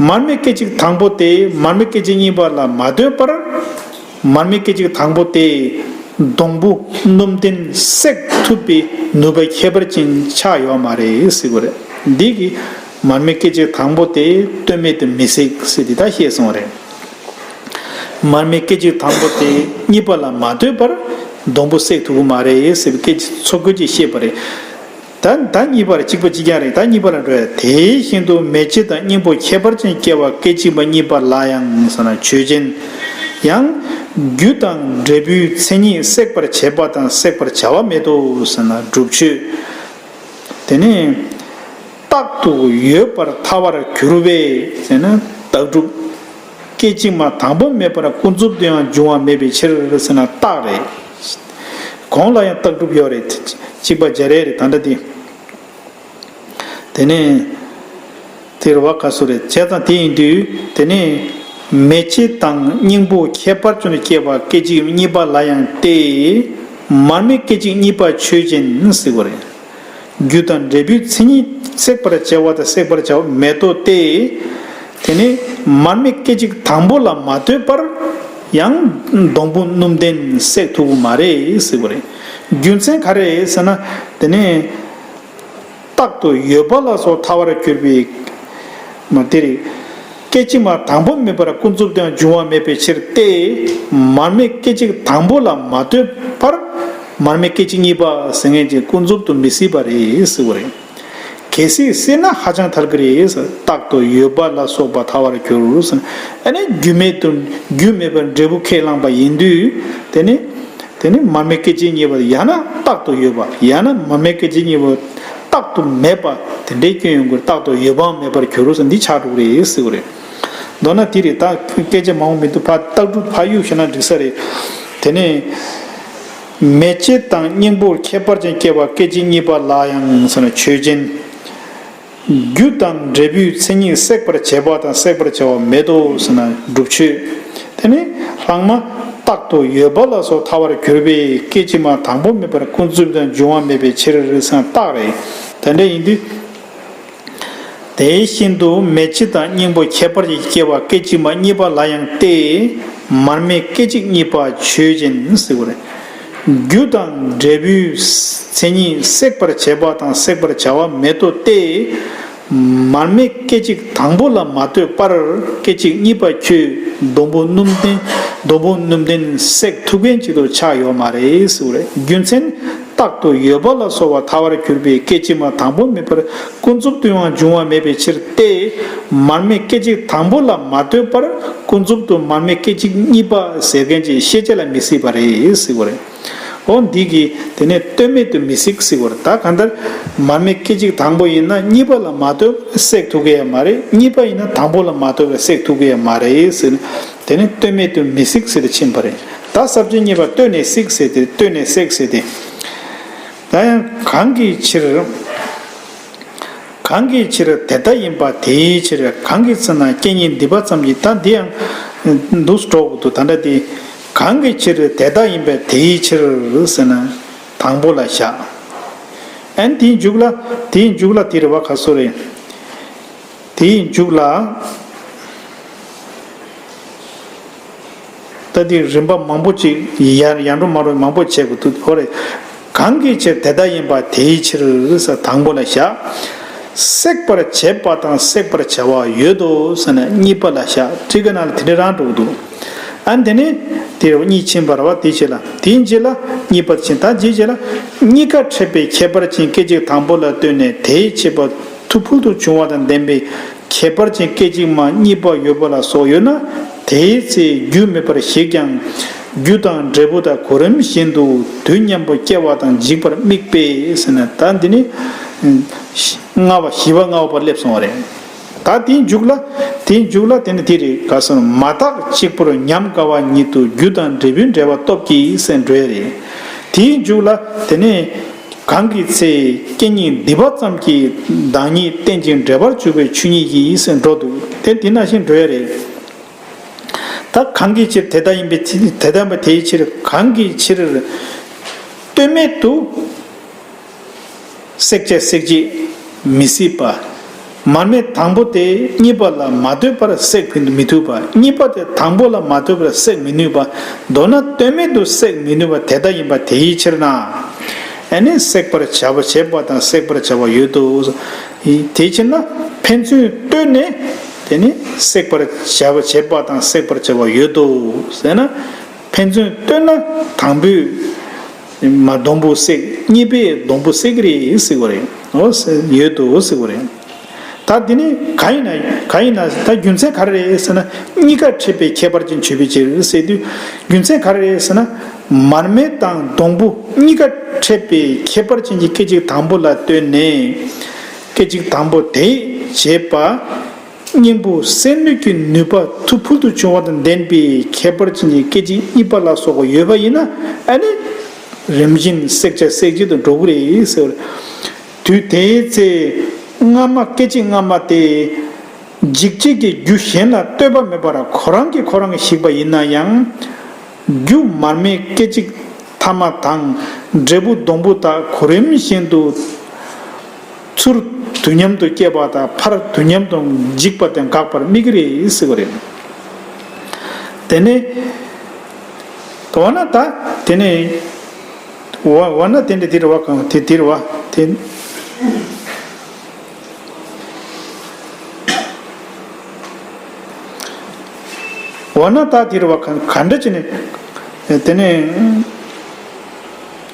མར་མེ་སྐད་ཅིག་དང་པོ་དེ་མར་མེ་སྐད་ཅིག་གཉིས་པ་ལ་མ་ལྟོས་པར། མར་མེ་སྐད་ཅིག་དང་པོ་དེ་སྡོང་བུ་སྣུམ་ལྡན་བསྲེག་ཐུབ་པའི་ནུས་པ་ཁྱད་པར་ཅན་ཆགས་ཡོད་མ་རེད་ཟེར་བ་རེད། འདི་གི་ མར་མེ་སྐད་ཅིག་དང་པོ་དེ་ལྟོས་མེད་དུ་མི་བསྲེག་ཟེར་དེ་ད་བཤད་སོང་བ་རེད། མར་མེ་སྐད་ཅིག་དང་པོ་དེ་གཉིས་པ་ལ་མ་ལྟོས་པར་སྡོང་པོ་བསྲེག་ཐུབ་ཀྱི་མ་རེད་ཟེར་བའི་སྐད་ཆ་ཚོ་དགོས་ཀྱི་བཤད་པ་རེད། ད་ད་གཉིས་པར་གཅིག་པ་གཅིག་རྐྱང་རེད། ད་གཉིས་པ་ལ་འགྲོ་ཡ། དེ་བཞིན་དུ་མེ་ལྕེ་དང་སྙིང་པོ་ཁྱད་པར་ཅན་སྐྱེ་བ་སྐད་ཅིག་མ་གཉིས་པ་ལ་ཡང་ཟེར་ན་ཆོས་ཅན། ཡང་རྒྱུ་དང་འབྲས་བུའི་མཚན་ཉིད་བསྲེག་པར་བྱེད་པ་དང་བསྲེག་པར་བྱ་བ་མེད་དོ་ཟེར་ན་སྒྲུབ་ཆོས། དེ་ནས་རྟག་ཏུ་ཡོད་པར་ཐལ་བར་གྱུར་པས་ཟེར་ན་རྟགས་སྒྲུབ། སྐད་ཅིག་མ་དང་པོ་མེད་པར་ཀུན་རྫོབ་ཏུ་ཡང་འབྱུང་བ་མེད་པའི་ཕྱིར་ཟེར་ན་རྟགས་རེད། གོང་ལ་ཡང་རྟགས་སྒྲུབ་ཡོད་རེད། གཅིག་པ་སྦྱར་ཡས་རེད། ད་ལྟ་དེ། དེ་ནས་དེར་བ་ག་སུ་རེད། བྱས་ཙང་དེ་ཡིན་དུས་དེ་ནས་མེ་ལྕེ་དང་སྙིང་པོ་ཁྱད་པར་ཅན་སྐྱེ་བ་སྐད་ཅིག་གཉིས་པ་ལ་ཡང་སྟེ། མར་མེ་སྐད་ཅིག་གཉིས་པ་ཆོས་ཅན་ཟེར་བ་རེད། རྒྱུ་དང་འབྲས་བུའི་མཚན་ཉིད་བསྲེག་པར་བྱ་བ་དང་བསྲེག་པར་བྱ་བ་མེད་དོ་སྟེ། དེ་ནས་མར་མེ་སྐད་ཅིག་དང་པོ་ལ་མ་ལྟོས་པར་ཡང་སྡོང་པོ་སྣུམ་ལྡན་བསྲེག་ཐུབ་ཀྱི་མ་རེད་ཟེར་བ་རེད། རྒྱུ་མཚན་ག་རེ་ཟེར་ན། དེ་ནས་རྟག་ཏུ་ཡོད་པ་ལ་སོགས་ཐལ་བར་གྱུར་པའི་མ་དེ་རེད། སྐད་ཅིག་མ་དང་པོ་མེད་པར་ཀུན་རྫོབ་ཏུ་ཡང་འབྱུང་བ་མེད་པའི་ཕྱིར་ཏེ། མར་མེ་སྐད་ཅིག་དང་པོ་ལ་མ་ལྟོས་པར་མར་མེ་སྐད་ཅིག་གཉིས་པ་ཟེར་མཁན་ཅིག་ཀུན་རྫོབ་ཏུ་མི་སྲིད་པ་རེད་ཟེར་བ་རེད། གལ་སྲིད་སྲིད་ན་ཧ་ཅང་ཐལ་གྱི་རེད། རྟག་ཏུ་ཡོད་པ་ལ་སོགས་པ་ཐལ་བར་གྱུར། ཨ་ནི་རྒྱུ་མེད་དུ་རྒྱུ་མེད་པར་འབྲས་བུ་ཁས་བླངས་པ་ཡིན་དུས་དེ་ནི། དེ་ནི་མར་མེ་སྐད་ཅིག་གཉིས་པ་ཡང་ན་རྟག་ཏུ་ཡོད་པ། ཡང་ན་མར་མེ་སྐད་ཅིག་གཉིས་པ་རྟག་ཏུ་མེད་པ་དེ་འདྲའི་སྐྱོན་ཡོང་གི། རྟག་ཏུ་ཡོད་པའང་མེད་པར་གྱུར་ཟེར་འདི་ཆགས་འགྲོ་གི་རེད་ཟེར་བ་རེད། མདོར་ན་དེ་རེད། ད་སྐད་ཆ་མང་པོ་མི་འདུག་ཕར་རྟགས་སྒྲུབ་ཕར་གཡུག་ཤེ་ན་འགྲིག་ས་རེད། དེ་ནས་མེ་ལྕེ་དང་སྙིང་པོ་ཁྱད་པར་ཅན་སྐྱེ་བ་སྐད་ཅིག་གཉིས་པ་ལ་ཡང་ཟེར་ན་ཆོས་ཅན། རྒྱུ་དང་འབྲས་བུའི་མཚན་ཉིད་བསྲེག་པར་བྱེད་པ་དང་བསྲེག་པར་བྱ་བ་མེད་དོ་ཟེར་ན་སྒྲུབ་ཆོས། དེ་ནི་ལྷག་མ་རྟག་ཏུ་ཡོད་པ་ལ་སོགས་ཐལ་བར་གྱུར་པས་སྐད་ཅིག་མ་དང་པོ་མེད་པར་ཀུན་རྫོབ་ཏུ་འབྱུང་བ་མེད་པའི་ཕྱིར་ཟེར་ན་རྟགས་རེད། དེ་འདྲ་ཡིན་དུས། དེ་བཞིན་དུ་མེ་ལྕེ་དང་སྙིང་པོ་ཁྱད་པར་གྱིས་སྐྱེ་བ་སྐད་ཅིག་མ་གཉིས་པ་ལ་ཡང་སྟེ། མར་མེ་སྐད་ཅིག་གཉིས་པ་ཆོས་ཅན་ཟེར་བ་རེད། རྒྱུ་དང་འབྲས་བུའི་མཚན་ཉིད་བསྲེག་པར་བྱེད་པ་དང་བསྲེག་པར་བྱ་བ་མེད་དོ་སྟེ། མར་མེ་སྐད་ཅིག་དང་པོ་ལ་མ་ལྟོས་པར་སྐད་ཅིག་གཉིས་པ་ཁྱོད་སྡོང་པོ་སྣུམ་ལྡན་སྡོང་པོ་སྣུམ་ལྡན་བསྲེག་ཐུབ་མཁན་ཅིག་ཏུ་ཆགས་ཡོད་མ་རེད་ཟེར་བ་རེད། རྒྱུ་མཚན། རྟག་ཏུ་ཡོད་པ་ལ་སོགས་པ་ཐལ་བར་གྱུར་པའི་སྐད་ཅིག་མ་དང་པོ་མེད་པར་ཀུན་རྫོབ་ཏུ་ཡང་འབྱུང་བ་མེད་པའི་ཕྱིར་ཏེ། མར་མེ་སྐད་ཅིག་དང་པོ་ལ་མ་ལྟོས་པར་ཀུན་རྫོབ་ཏུ་མར་མེ་སྐད་ཅིག་གཉིས་པ་ཟེར་མཁན་ཅིག་ཤེས་བྱ་ལ་མི་སྲིད་པ་རེད་ཟེར་བ་རེད། འོ་འདི་གིས་དེ་ནས་ལྟོས་མེད་དུ་མི་སྲིད་ཟེར་བ་རེད། ད་གང་ལྟར་མར་མེ་སྐད་ཅིག་དང་པོ་ཡིན་ན་གཉིས་པ་ལ་མ་ལྟོས་པར་བསྲེག་ཐུབ་ཀྱི་ཡང་མ་རེད། གཉིས་པ་ཡིན་ན་དང་པོ་ལ་མ་ལྟོས་པར་བསྲེག་ཐུབ་ཀྱི་ཡང་མ་རེད་ཟེར་ནས་དེ་ནས་ལྟོས་མེད་དུ་མི་སྲིད་ཟེར་ཏེ་ཕྱིན་པ་རེད། ད་ས་བཅད་གཉིས་པ་ལྟོས་ནས་སྲེག་ཟེར་ཏེ་ལྟོས་ནས་སྲེག་ཟེར་ཏེ། ད་ཡང་གང་གི་ཕྱིར། གང་གི་ཕྱིར་དེ་ལྟ་ཡིན་པ་དེའི་ཕྱིར། གང་གི་ཚེ་ན་རྐྱེན་གཉིས་འདུས་པ་ཙམ་གྱིས། ད་འདི་ཡང་འདུག་སྤྲོ་གི་འདུག་ད་ལྟ་དེ་གང་གི་ཕྱིར་དེ་ལྟ་ཡིན་པ་དེའི་ཕྱིར་ཟེར་ན་དང་པོ་ལ་བཞག་ཨན་དེའི་མཇུག་ལ་དེའི་མཇུག་ལ་དེ་རེད་བ་ག་སོ་རེད། དེའི་མཇུག་ལ། ད་དེ་རིམ་པ་མང་པོ་ཅིག་ཡར་ཡར་འགྲོ་མར་འགྲོ་མང་པོ་བྱེད་དགོས་འདུག་འོ་རེད། གང་གི་ཕྱིར་དེ་ལྟ་ཡིན་པ་དེའི་ཕྱིར་ཟེར་དང་པོ་ལ་བཞག་བསྲེག་པར་བྱེད་པ་དང་བསྲེག་པར་བྱ་བ་ཡོད་དོ་ཟེར་ན་གཉིས་པ་ལ་བཞག་ཊཱི་ཀ་ནང་ལ་དེ་འདྲ་རང་འགྲོ་གི་འདུག་ཨ་ནི་དེ་ནས་དེ་གཉིས་ཕྱིན་པ་རེད་བ། དེའི་རྗེས་ལ་དེའི་རྗེས་ལ་གཉིས་པར་ཕྱིན། ད་དེའི་རྗེས་ལ་གཉིས་ཀ་འཕྲད་པའི་ཁྱད་པར་ཅན་སྐད་ཅིག་དང་པོ་ལ་ལྟོས་ནས་དེའི་བྱེད་པ་ཐུ་ཕུལ་དུ་བྱུང་བ་དང་ལྡན་པའི་ཁྱད་པར་ཅན་སྐད་ཅིག་མ་གཉིས་པ་ཡོད་པ་ལ་སོགས་ཡོད་ན་དེའི་ཚེ་རྒྱུ་མེད་པར་ཞིག་ཀྱང་རྒྱུ་དང་འབྲས་བུ་དང་གོ་རིམ་བཞིན་དུ་དུས་མཉམ་པོ་སྐྱེ་བ་དང་འཇིག་པར་དམིགས་པས་ཟེར་ན། ད་འདི་ནི་ལྔ་པ་བཞི་པ་ལྔ་པ་བར་སླེབས་སོང་བ་རེད། ད་དེའི་མཇུག་ལ་དེའི་མཇུག་ལ་དེ་ནི་དེ་རེད། ག་སོང་མ་བརྟགས་གཅིག་པུར་ཉམས་དགའ་བ་ཉིད་དུ་རྒྱུ་དང་འབྲས་བུའི་འབྲེལ་བ་སྟོབས་ཀྱིས་ཟེར་འགྲོ་ཡ་རེད། དེའི་མཇུག་ལ་དེ་ནས། གང་གི་ཚེ་རྐྱེན་གཉིས་འདུས་པ་ཙམ་གྱིས་བདག་ཉིད་རྟེན་ཅིང་འབྲེལ་པར་འཇུག་པའི་ཆོས་ཉིད་ཀྱིས་ཟེར་འགྲོ་འདུག་དེ་དེ་ནང་བཞིན་འགྲོ་ཡ་རེད། ད་གང་གི་ཕྱིར་དེ་ལྟ་ཡིན་པའི་ཚེ་དེ་ལྟ་ཡིན་པ་དེའི་ཕྱིར་གང་གི་ཕྱིར་ལྟོས་མེད་དུ་བསྲེག་བྱ་བསྲེག་བྱེད་མི་སྲིད་པ། མར་མེ་དང་པོ་དེ་གཉིས་པ་ལ་མ་ལྟོས་པར་བསྲེག་མི་ཐུབ་པ། གཉིས་པ་དེ་དང་པོ་ལ་མ་ལྟོས་པར་བསྲེག་མི་ནུས་པ། མདོར་ན་ལྟོས་མེད་དུ་བསྲེག་མི་ནུས་པ་དེ་ལྟ་ཡིན་པ་དེའི་ཕྱིར་ན། ཨ་ནི་བསྲེག་པར་བྱ་བ་བྱེད་པ་དང་བསྲེག་པར་བྱ་བ་ཡོད་དོ། དེའི་ཕྱིར་ན་ ཕན་ཚུན་ལྟོས་ནས་དེ་ནི་བསྲེག་པར་བྱ་བ་བྱེད་པ་དང་བསྲེག་པར་བྱ་བ་ཡོད་དོ་ཟེར་ན། ཕན་ཚུན་ལྟོས་ན་དང་པོས་མ་སྡོང་བུ་བསྲེག། གཉིས་པས་སྡོང་བུ་བསྲེག་གི་རེད་ཟེར་བ་རེད། འོ་ཟེར་ཡོད་དོ་ཟེར་བ་རེད། ད་འདི་ནི་གང་ཡིན་ན་གང་ཡིན་ན་ད་རྒྱུ་མཚན་ག་རེ་རེད་ཟེར་ན། གཉིས་ཀ་འཕྲད་པའི་ཁྱད་པར་ཅན་བརྗོད་པའི་ཕྱིར་ཟེར་དུས། རྒྱུ་མཚན་ག་རེ་རེད་ཟེར་ན། མར་མེ་དང་སྡོང་བུ་གཉིས་ཀ་འཕྲད་པའི་ཁྱད་པར་ཅན་གྱི་སྐད་ཅིག་དང་པོ་ལ་ལྟོས་ནས། སྐད་ཅིག་དང་པོ་དེས་བྱས་པ་སྙིང་པོ་བསྲེག་ནུས་ཀྱི་ནུས་པ་མཐུ་ཕུལ་དུ་བྱུང་བ་དང་ལྡན་པའི་ཁྱད་པར་ཅན་གྱི་སྐད་ཅིག་གཉིས་པ་ལ་སོགས་པ་ཡོད་པ་ཡིན་ན། ཨ་ནི་རིམ་བཞིན་བསྲེག་བྱ་བསྲེག་བྱེད་དུ་འགྲོ་གི་རེད་ཟེར། དུས་དེའི་ཚེ་སྔ་མ་སྐད་ཅིག་སྔ་མ་དེ་འཇིག་བྱེད་ཀྱི་རྒྱུ་གཞན་ལ་ལྟོས་པ་མེད་པར་ཁོ་རང་གིས་ཁོ་རང་གིས་ཞིག་པ་ཡིན་ན་ཡང་། རྒྱུ་མར་མེ་སྐད་ཅིག་ཐ་མ་དང་འབྲས་བུ་སྡོང་བུ་དག་གོ་རིམ་བཞིན་དུ་ཚུར་དུས་མཉམ་དུ་སྐྱེས་པ་དང་ཕར་དུས་མཉམ་དུ་འཇིག་པ་དེ་འགག་པར་དམིགས་ཀྱི་རེད་ཟེར་བ་རེད། དེ་ནས་འོ་ན་ད་དེ་ནས་འོ་འོ་ན་དེ་འདྲ་དེ་རེད་བ། གང་དེ་དེ་རེད་བ། དེ། འོ་ན་ད་དེ་རེད་བ། ག་ག་འདྲ་བྱས་ནས་དེ་ནས།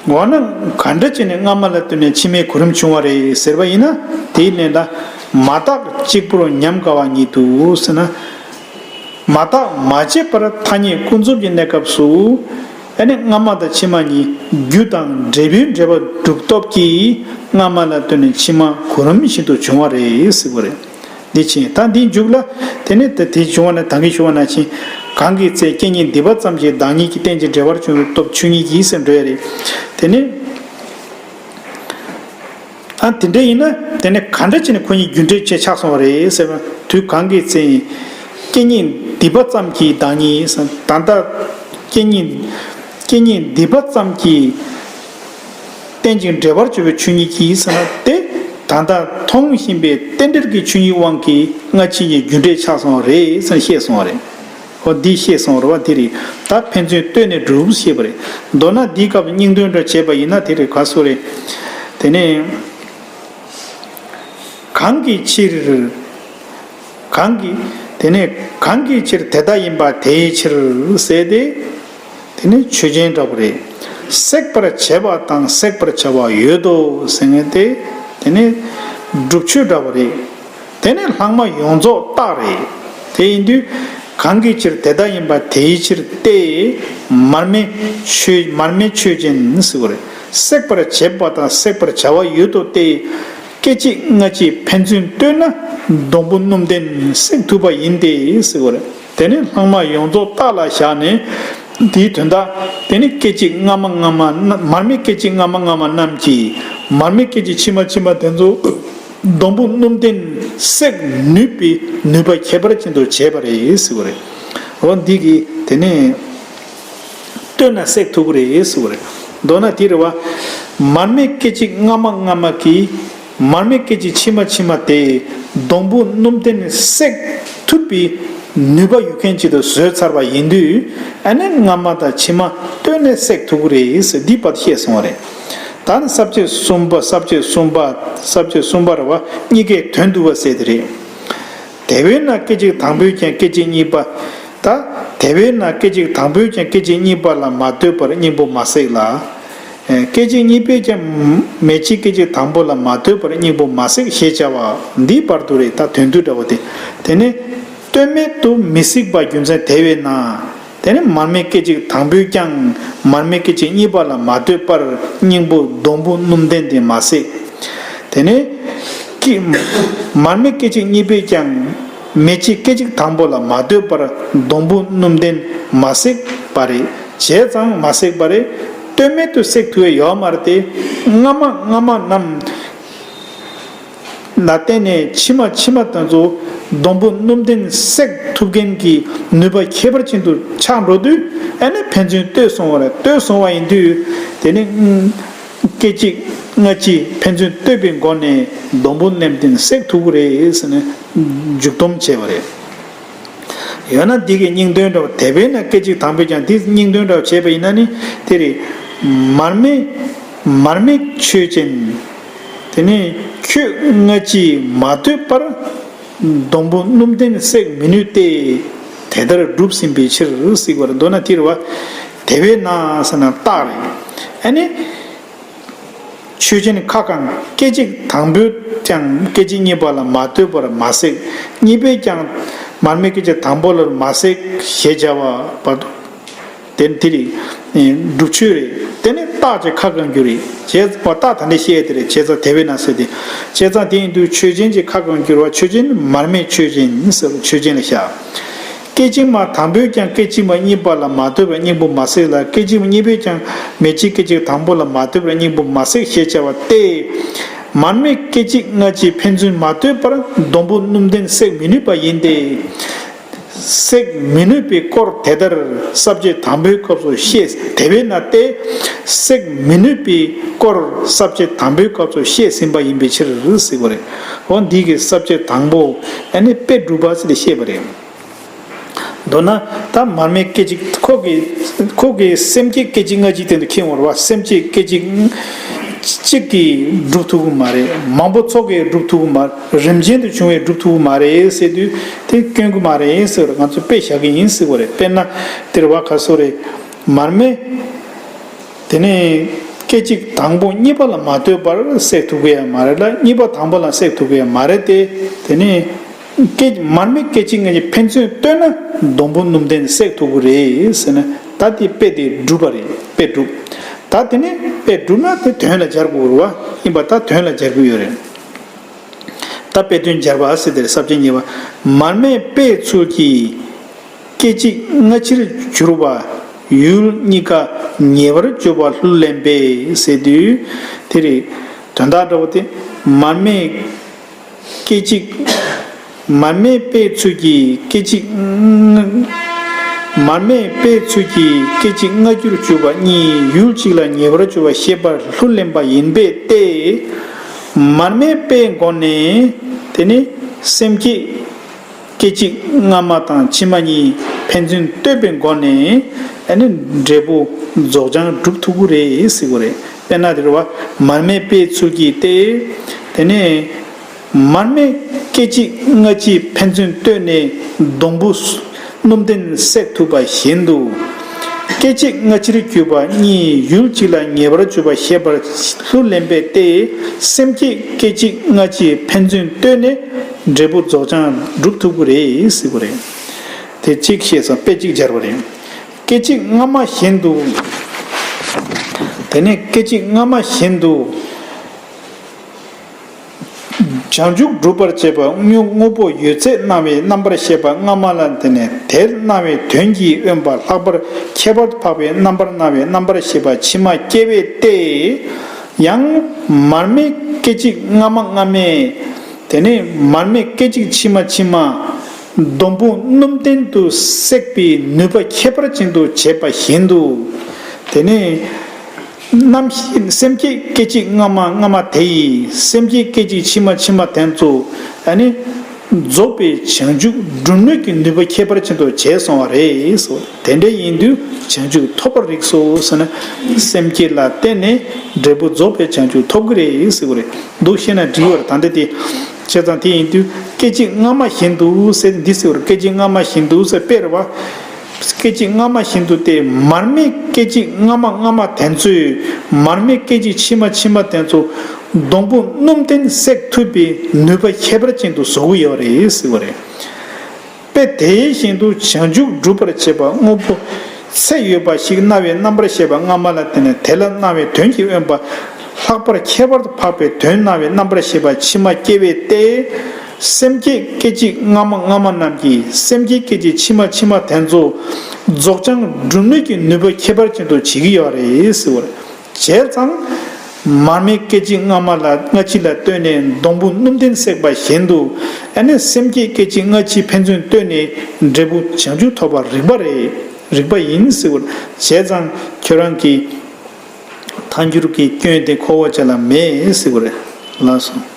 འོ་ན་ག་འདྲ་བྱས་ནས་སྔ་མ་ལ་ལྟོས་ནས་ཕྱི་མའི་གོ་རིམ་བྱུང་བ་རེད་ཟེར་བ་ཡིན་ན། དེའི་ནས་ད་མ་བརྟགས་གཅིག་པུར་ཉམས་དགའ་བ་ཉིད་དུ་ཟེར་ན། མ་བརྟགས་མ་དཔྱད་པར་ཐ་སྙད་ཀུན་རྫོབ་ཀྱི་གནས་སྐབས་སུ། ཨ་ནི་སྔ་མ་དང་ཕྱི་མ་གཉིས་རྒྱུ་དང་འབྲས་བུའི་འབྲེལ་བ་གྲུབ་སྟོབས་ཀྱིས་སྔ་མ་ལ་ལྟོས་ནས་ཕྱི་མ་གོ་རིམ་བཞིན་དུ་བྱུང་བ་རེད་ཟེར་བ་རེད། འདི་ཕྱིན། ད་འདིའི་མཇུག་ལ་དེ་ནས་ད་དེ་བྱུང་བ་ན་ད་གིན་ཞུ་བ་ནང་བཞིན། གང་གི་ཚེ་རྐྱེན་གཉིས་འདུས་པ་ཙམ་གྱིས་བདག་ཉིད་ཀྱི་རྟེན་ཅིང་འབྲེལ་བར་འབྱུང་བའི་སྟོབས་ཆོས་ཉིད་ཀྱིས་ཟེར་འགྲོ་ཡ་རེད། དེ་ནས། ཨ་དེ་འདྲ་ཡིན་ན་དེ་ནས་ག་འདྲ་བྱས་ནས་ཁོ་གཉིས་རྒྱུ་འབྲས་བཅས་ཆགས་སོང་བ་རེད་ཟེར་བ། དུས་གང་གི་ཚེ་རྐྱེན་གཉིས་འདུས་པ་ཙམ་གྱིས་བདག་ཉིད་ཟེར། ད་ལྟ་རྐྱེན་གཉིས་རྐྱེན་གཉིས་འདུས་པ་ཙམ་གྱིས་རྟེན་ཅིང་འབྲེལ་བར་གྱུར་པའི་ཆོས་ཉིད་ཀྱིས་ཟེར་ན། དེ་ད་ལྟ་མཐོང་བཞིན་པའི་རྟེན་འབྲེལ་གྱི་ཆོས་ཉིད་དབང་གིས་སྔ་ཕྱི་གཉིས་རྒྱུ་འབྲས་ཆགས་སོང་བ་རེད་ཟེར་བཤད་སོང་བ་རེད། འོ་འདི་ཤེས་སོང་རེད་བ། དེ་རེད། ད་ཕན་ཚུན་ལྟོས་ནས་སྒྲུབ་ཞེས་པ་རེད། མདོར་ན་འདིའི་སྐབས་སྙིང་དོན་འདྲ་བྱས་པ་ཡིན་ན་དེ་རེད། ག་སོ་རེད། དེ་ནས་གང་གི་ཕྱིར། གང་གི། དེ་ནས་གང་གི་ཕྱིར་དེ་ལྟ་ཡིན་པ་དེའི་ཕྱིར་ཟེར་ཏེ། དེ་ནི་ཆོས་ཅན་འདྲ་པོ་རེད། བསྲེག་པར་བྱེད་པ་དང་བསྲེག་པར་བྱ་བ་ཡོད་དོ་ཟེར་མཁན་དེ། དེ་ནི་སྒྲུབ་ཆོས་འདྲ་པོ་རེད། དེ་ནི་ལྷག་མ་ཡོངས་རྫོགས་རྟགས་རེད། དེ་ཡིན་དུས་གང་གི་ཕྱིར་དེ་ལྟ་ཡིན་པ་དེའི་ཕྱིར་ཏེ། མར་མེ་ཆོས་མར་མེ་ཆོས་ཅན་ཟེར་བ་རེད། བསྲེག་པར་བྱེད་པ་དང་བསྲེག་པར་བྱ་བ་ཡོད་དོ་སྟེ། སྐད་ཅིག་སྔ་ཕྱི་ཕན་ཚུན་ལྟོས་ན་སྡོང་བུ་སྣུམ་ལྡན་བསྲེག་ཐུབ་པ་ཡིན་ཏེ་ཟེར་བ་རེད། དེ་ནི་ལྷག་མ་ཡོངས་རྫོགས་རྟགས་ལ་བཞག་ནས་དེའི་དོན་དག། དེ་ནི་སྐད་ཅིག་སྔ་མ་སྔ་མ་རྣམས་མར་མེ་སྐད་ཅིག་སྔ་མ་སྔ་མ་རྣམས་ཀྱིས་མར་མེ་སྐད་ཅིག་ཕྱི་མ་ཕྱི་མ་དེ་ཚོ་སྡོང་བུ་སྣུམ་ལྡན་བསྲེག་ནུས་པའི་ནུས་པ་ཁྱད་པར་ཅན་དུ་བྱས་པ་རེད་ཟེར་བ་རེད། འོ་འདི་གིས་དེ་ནི་ལྟོས་ན་བསྲེག་ཐུབ་ཀྱི་རེད་ཟེར་བ་རེད། མདོར་ན་དེ་རེད་བ། མར་མེ་སྐད་ཅིག་སྔ་མ་སྔ་མ་གིས། མར་མེ་སྐད་ཅིག་ཕྱི་མ་ཕྱི་མ་དེས་སྡོང་བུ་སྣུམ་ལྡན་བསྲེག་ཐུབ་པའི་ནུས་པ་ཡོད་མཁན་ཅིག་ཏུ་བཟོས་ཚར་བ་ཡིན་དུས། ཨ་ནི་སྔ་མ་དང་ཕྱི་མ་ལྟོས་ནས་བསྲེག་ཐུབ་ཀྱི་རེད་ཟེར་འདི་བར་བཤད་སོང་བ་རེད། ད་ནི་ས་བཅད་གསུམ་པ་ས་བཅད་གསུམ་པ་ས་བཅད་གསུམ་པ་རེད་བ། གཉིས་ཀའི་དོན་བསྡུ་བ་ཟེར་དེ་རེད། དེ་བས་ན་སྐད་ཅིག་དང་པོས་ཀྱང་སྐད་ཅིག་གཉིས་པ། ད། དེ་བས་ན་སྐད་ཅིག་དང་པོས་ཀྱང་སྐད་ཅིག་གཉིས་པ་ལ་མ་ལྟོས་པར་སྙིང་པོ་མ་བསྲེག་ལ། ཨེ། སྐད་ཅིག་གཉིས་པས་ཀྱང་མེ་ལྕེ་སྐད་ཅིག་དང་པོ་ལ་མ་ལྟོས་པར་སྙིང་པོ་མ་བསྲེག་ཞེས་བྱ་བ་འདིའི་བར་དུ་རེད། ད་དོན་བསྡུ་འདྲ་བོ་དེ། དེ་ནི། ལྟོས་མེད་དུ་མི་བསྲེག་པ་རྒྱུ་མཚན་དེ་བས་ན། དེ་ནི་མར་མེ་སྐད་ཅིག་དང་པོས་ཀྱང་མར་མེ་སྐད་ཅིག་གཉིས་པ་ལ་མ་ལྟོས་པར་སྙིང་པོ་སྡོང་བུ་སྣུམ་ལྡན་དེ་མ་བསྲེག་དེ་ནས་ཀྱི། མར་མེ་སྐད་ཅིག་གཉིས་པས་ཀྱང་མེ་ལྕེ་སྐད་ཅིག་དང་པོ་ལ་མ་ལྟོས་པར་སྡོང་བུ་སྣུམ་ལྡན་མ་བསྲེག་པ་རེད། བྱས་ཙང་མ་བསྲེག་པ་རེད། ལྟོས་མེད་དུ་བསྲེག་ཐུབ་ཡ་ཡོད་མ་རེད་དེ། སྔ་མ་སྔ་མ་རྣམས་ལ་བརྟེན་ནས་ཕྱི་མ་ཕྱི་མ་དེ་ཚོ་སྡོང་བུ་སྣུམ་ལྡན་བསྲེག་ཐུབ་མཁན་གྱི་ནུས་པ་ཁྱད་པར་ཅན་དུ་ཆགས་འགྲོ་དུས། ཨ་ནི་ཕན་ཚུན་ལྟོས་སོང་བ་རེད། ལྟོས་སོང་བ་ཡིན་དུས་དེ་ནི། སྐད་ཅིག་སྔ་ཕྱི་ཕན་ཚུན་ལྟོས་པའི་སྒོ་ནས་སྡོང་བུ་སྣུམ་ལྡན་བསྲེག་ཐུབ་ཀྱི་རེད་ཟེར་ནས་མཇུག་སྡོམ་བྱས་པ་རེད། ཡང་ན་འདི་གི་སྙིང་དོན་འདྲ་བ། དེ་བས་ན་སྐད་ཅིག་དང་པོས་ཀྱང་འདི་སྙིང་དོན་འདྲ་བ་བྱས་པ་ཡིན་ན་ནི་དེ་རེད། མར་མེ་མར་མེ་ཆོས་ཅན། དེ་ནས་ཁྱོད་སྔ་ཕྱི་མ་ལྟོས་པར་ སྡོང་པོ་སྣུམ་ལྡན་བསྲེག་མི་ནུས་ཏེ། དེ་ལྟར་གྲུབ་ཟིན་པའི་ཕྱིར་ཟེར་བ་རེད། མདོར་ན་དེ་རེད་བ། དེ་བས་ན་ཟེར་ན་རྟགས་རེད། ཨ་ནི། ཆོས་ཅན་ཁ་གང་སྐད་ཅིག་དང་པོས་ཀྱང་སྐད་ཅིག་གཉིས་པ་ལ་མ་ལྟོས་པར་མ་བསྲེག། གཉིས་པས་ཀྱང་མར་མེ་སྐད་ཅིག་དང་པོ་ལ་མ་བསྲེག་ཞེས་བྱ་བ་བར་དུ། དེ་ནི་དེ་རེད། སྒྲུབ་ཆོས་རེད། དེ་ནི་རྟགས་ཀྱི་ཁ་གང་འགྱུར་རེད། བྱས་པ་རྟགས་ད་ནི་བཤད་དེ་རེད། བྱས་ཙང་དེ་བས་ན་ཟེར་ཏེ། བྱས་ཙང་དེ་ཡིན་དུས་ཆོས་ཅན་གྱི་ཁ་གང་འགྱུར་བ། ཆོས་ཅན་མར་མེ་ཆོས་ཅན་ཟེར་བ་ཆོས་ཅན་ལ་བཞག། སྐད་ཅིག་མ་དང་པོས་ཀྱང་སྐད་ཅིག་མ་གཉིས་པ་ལ་མ་ལྟོས་པར་སྙིང་པོ་མ་བསྲེགས་ལ། སྐད་ཅིག་མ་གཉིས་པས་ཀྱང་མེ་ལྕེ་སྐད་ཅིག་དང་པོ་ལ་མ་ལྟོས་པར་སྙིང་པོ་མ་བསྲེགས་ཞེས་བྱ་བ་སྟེ། མར་མེ་སྐད་ཅིག་སྔ་ཕྱི་ཕན་ཚུན་མ་ལྟོས་པར་སྡོང་པོ་སྣུམ་ལྡན་བསྲེག་མི་ནུས་པ་ཡིན་ཏེ། བསྲེག་མི་ནུས་པའི་སྐོར་དེ་ལྟར་ས་བཅད་དང་པོའི་སྐབས་སུ་བཤད། དེ་བས་ན་སྟེ། བསྲེག་མི་ནུས་པའི་སྐོར་ས་བཅད་དང་པོའི་སྐབས་སུ་བཤད་ཟིན་པ་ཡིན་པའི་ཕྱིར་ཟེར་བ་རེད། འོ་འདི་གི་ས་བཅད་དང་པོ་ཨ་ནི་དཔེ་སྒྲུབ་པ་ཟེར་ཏེ་བཤད་པ་རེད། མདོར་ན་ད་མར་མེ་སྐད་ཅིག་ཁོ་གི་ཁོ་གི་སེམས་བསྐྱེད་སྐད་ཅིག་སྔ་ཕྱི་སྟེང་དུ་ཁེངས་པ་རེད་བ། སེམས་བསྐྱེད་སྐད་ཅིག་གཅིག་གིས་སྒྲུབ་ཐུབ་ཀྱི་མ་རེད། མང་པོ་ཚོགས་ཀྱིས་སྒྲུབ་ཐུབ་ཀྱི་མ་རེད། རིམ་ཅན་དུ་བྱུང་བས་སྒྲུབ་ཐུབ་ཀྱི་མ་རེད་ཟེར་དུས་དེ་སྐྱོན་གྱི་མ་རེད་ཟེར་བ་རེད། ང་ཚོས་དཔེ་བཞག་གི་ཡིན་ཟེར་བ་རེད། དཔེར་ན་དེ་རེད་བ། ག་སོ་རེད། མར་མེ། དེ་ནས་སྐད་ཅིག་དང་པོ་གཉིས་པ་ལ་མ་ལྟོས་པར་བསྲེག་ཐུབ་ཀྱི་ཡང་མ་རེད་ལ། གཉིས་པ་དང་པོ་ལ་བསྲེག་ཐུབ་ཀྱི་ཡང་མ་རེད་དེ། དེ་ནས་སྐད་མར་མེ་སྐད་ཅིག་སྔ་ཕྱི་ཕན་ཚུན་ལྟོས་ན་སྡོང་པོ་སྣུམ་ལྡན་བསྲེག་ཐུབ་ཀྱི་རེད་ཟེར་ན། ད་དེ་དཔེ་དེ་སྒྲུབ་པ་རེད། དཔེ་སྒྲུབ། ད་དེ་ནས་དཔེ་སྒྲུབ་ན་དེ་དོན་ལ་སྦྱར་དགོས་རེད་བ། ཡིན་པ་ད་དོན་ལ་སྦྱར་དགོས་ཡོད་རེད། ད་དཔེ་དོན་སྦྱར་བ་ཟེར་དེ་རེད། ས་བཅད་གཉིས་པ། མར་མེ་དཔེའི་ཚུལ་གྱིས། སྐད་ཅིག་སྔ་ཕྱིར་གྱུར་པ་ཡུལ་གཉིས་ཀ་ཉེ་བར་གྱུར་པ་ལྷུར་ལེན་པས་ཟེར་དུས། དེ་རེད། དོན་དག་འདྲ་བོ་དེ། མར་མེ་སྐད་ཅིག་མར་མེ་དཔེའི་ཚུལ་གྱིས་སྐད་ཅིག་མར་མེ་དཔེའི་ཚུལ་གྱིས་སྐད་ཅིག་སྔ་འགྱུར་གྱུར་པ་གཉིས་ཡུལ་གཅིག་ལ་ཉེ་བར་གྱུར་པ་ཤེས་པར་ལྷུར་ལེན་པ་ཡིན་པས་ཏེ། མར་མེ་དཔེའི་སྒོ་ནས་དེ་ནི་སེམས་བསྐྱེད། སྐད་ཅིག་སྔ་མ་དང་ཕྱི་མ་གཉིས་ཕན་ཚུན་ལྟོས་པའི་སྒོ་ནས་ཨ་ནི་འབྲས་བུ་རྫོགས་བྱང་སྒྲུབ་ཐུབ་ཀྱི་རེད་ཟེར་གྱི་རེད། དཔེར་ན་དེ་རེད་བ། མར་མེ་དཔེའི་ཚུལ་གྱིས་ཏེ། དེ་ནས་མར་མེ་སྐད་ཅིག་སྔ་ཕྱི་ཕན་ཚུན་ལྟོས་ནས་སྡོང་པོ་སྣུམ་ལྡན་བསྲེག་ཐུབ་པ་བཞིན་དུ། སྐད་ཅིག་སྔ་ཕྱིར་གྱུར་པ་གཉིས་ཡུལ་གཅིག་ལ་ཉེ་བར་གྱུར་པ་ཤེས་པར་ལྷུར་ལེན་པས་ཏེ། སེམས་བསྐྱེད་སྐད་ཅིག་སྔ་ཕྱི་ཕན་ཚུན་ལྟོས་ནས་འབྲས་བུ་རྫོགས་བྱང་སྒྲུབ་ཐུབ་ཀྱི་རེད་ཟེར་གྱི་རེད། དེ་གཅིག་བཤད་སོང་། དཔེ་གཅིག་སྦྱར་བ་རེད། སྐད་ཅིག་སྔ་མ་བཞིན་དུ། དེ་ནས་སྐད་ཅིག་སྔ་མ་བཞིན་དུ། བྱང་ཆུབ་སྒྲུབ་པར་བྱེད་པ་དངོས་དངོས་པོ་ཡོད་ཚད་སྣང་བའི་རྣམ་པར་ཤེས་པ་སྔ་མ་ལ་དེ་ནས་དེ་སྣང་བའི་དོན་གྱིས་དབེན་པ་ལྷག་པར་ཁྱད་པར་དུ་འཕགས་པའི་རྣམ་པར་སྣང་བའི་རྣམ་པར་ཤེས་པ་ཕྱི་མ་སྐྱེ་བས་ཏེ། ཡང་མར་མེ་སྐད་ཅིག་སྔ་མ་སྔ་མས། དེ་ནས་མར་མེ་སྐད་ཅིག་ཕྱི་མ་ཕྱི་མ། སྡོང་པོ་སྣུམ་ལྡན་དུ་བསྲེག་པའི་ནུས་པ་ཁྱད་པར་ཅན་དུ་བྱེད་པ་བཞིན་དུ། དེ་ནས་རྣམ་ཤེས་སེམས་བསྐྱེད་སྐད་ཅིག་སྔ་མ་སྔ་མ་དེ་ཡིས་སེམས་བསྐྱེད་སྐད་ཅིག་ཕྱི་མ་ཕྱི་མ་དེ་ཚོ་ཨ་ནི་རྫོགས་པའི་བྱང་ཆུབ་སྒྲུབ་ནུས་ཀྱི་ནུས་པ་ཁྱད་པར་ཅན་དུ་བྱས་སོང་བ་རེད། དེ་འདྲ་ཡིན་དུས་བྱང་ཆུབ་ཐོབ་པར་རིགས་སོ་ཟེར་ན། སེམས་བསྐྱེད་ལ་བརྟེན་ནས་འབྲས་བུ་རྫོགས་པའི་བྱང་ཆུབ་ཐོབ་ཀྱི་རེད་ཟེར་བ་རེད། འདུག་བཤད་ན་འགྲིག་པར་ད་འདི་དེ། བྱས་ཙང་དེ་ཡིན་དུས་སྐད་ཅིག་སྔ་མ་བཞིན་དུ་ཟེར་འདི་ཟེར་བར་སྐད་ཅིག་སྔ་མ་བཞིན་དུ་ཟེར་དཔེ་རེད་བ། སྐད་ཅིག་སྔ་མ་བཞིན་དུ་སྟེ་མར་མེ་སྐད་ཅིག་སྔ་མ་སྔ་མ་དེ་ཚོས་མར་མེ་སྐད་ཅིག་ཕྱི་མ་ཕྱི་མ་དེ་ཚོ་སྡོང་པོ་སྣུམ་ལྡན་བསྲེག་ཐུབ་པའི་ནུས་པ་ཁྱད་པར་ཅན་དུ་བཟོ་གི་ཡོད་རེད་ཟེར་བ་རེད། དཔེ་དེ་བཞིན་དུ་བྱང་ཆུབ་སྒྲུབ་པར་བྱེད་པ་དངོས་པོ་ཚད་ཡོད་པ་ཞིག་སྣང་བའི་རྣམ་པར་ཤེས་པ་སྔ་མ་ལ་བརྟེན་ནས་དེ་ལ་སྣང་བའི་དོན་གྱིས་དབེན་པ་ལྷག་པར་ཁྱད་པར་དུ་འཕགས་པའི་དོན་སྣང་བའི་རྣམ་པར་ཤེས་པ་ཕྱི་མ་སྐྱེ་བས་ཏེ། སེམས་བསྐྱེད་སྐད་ཅིག་སྔ་མ་སྔ་མ་རྣམས་ཀྱིས་སེམས་བསྐྱེད་སྐད་ཅིག་ཕྱི་མ་ཕྱི་མ་དེ་ཚོ་རྫོགས་བྱང་སྒྲུབ་ནུས་ཀྱི་ནུས་པ་ཁྱད་པར་ཅན་དུ་བྱེད་ཀྱི་ཡོད་རེད་ཟེར་བ་རེད། བྱས་ཙང་། མར་མེ་སྐད་ཅིག་སྔ་མ་ལ་སྔ་ཕྱི་ལ་ལྟོས་ནས་སྡོང་པོ་སྣུམ་ལྡན་བསྲེགས་པ་བཞིན་དུ། ཨ་ནི་སེམས་བསྐྱེད་སྐད་ཅིག་སྔ་ཕྱི་ཕན་ཚུན་ལྟོས་ནས་འབྲས་བུ་བྱང་ཆུབ་ཐོབ་པར་རིགས་པ་རེད། རིགས་པ་ཡིན་ཟེར་བ། བྱས་ཙང་ཁྱོད་རང་གིས་ཐལ་འགྱུར་གྱི་སྐྱོན་དེ་ཁོ་བོ་ཅག་ལ་མེད་ཟེར་བ་རེད། ལགས་སོ།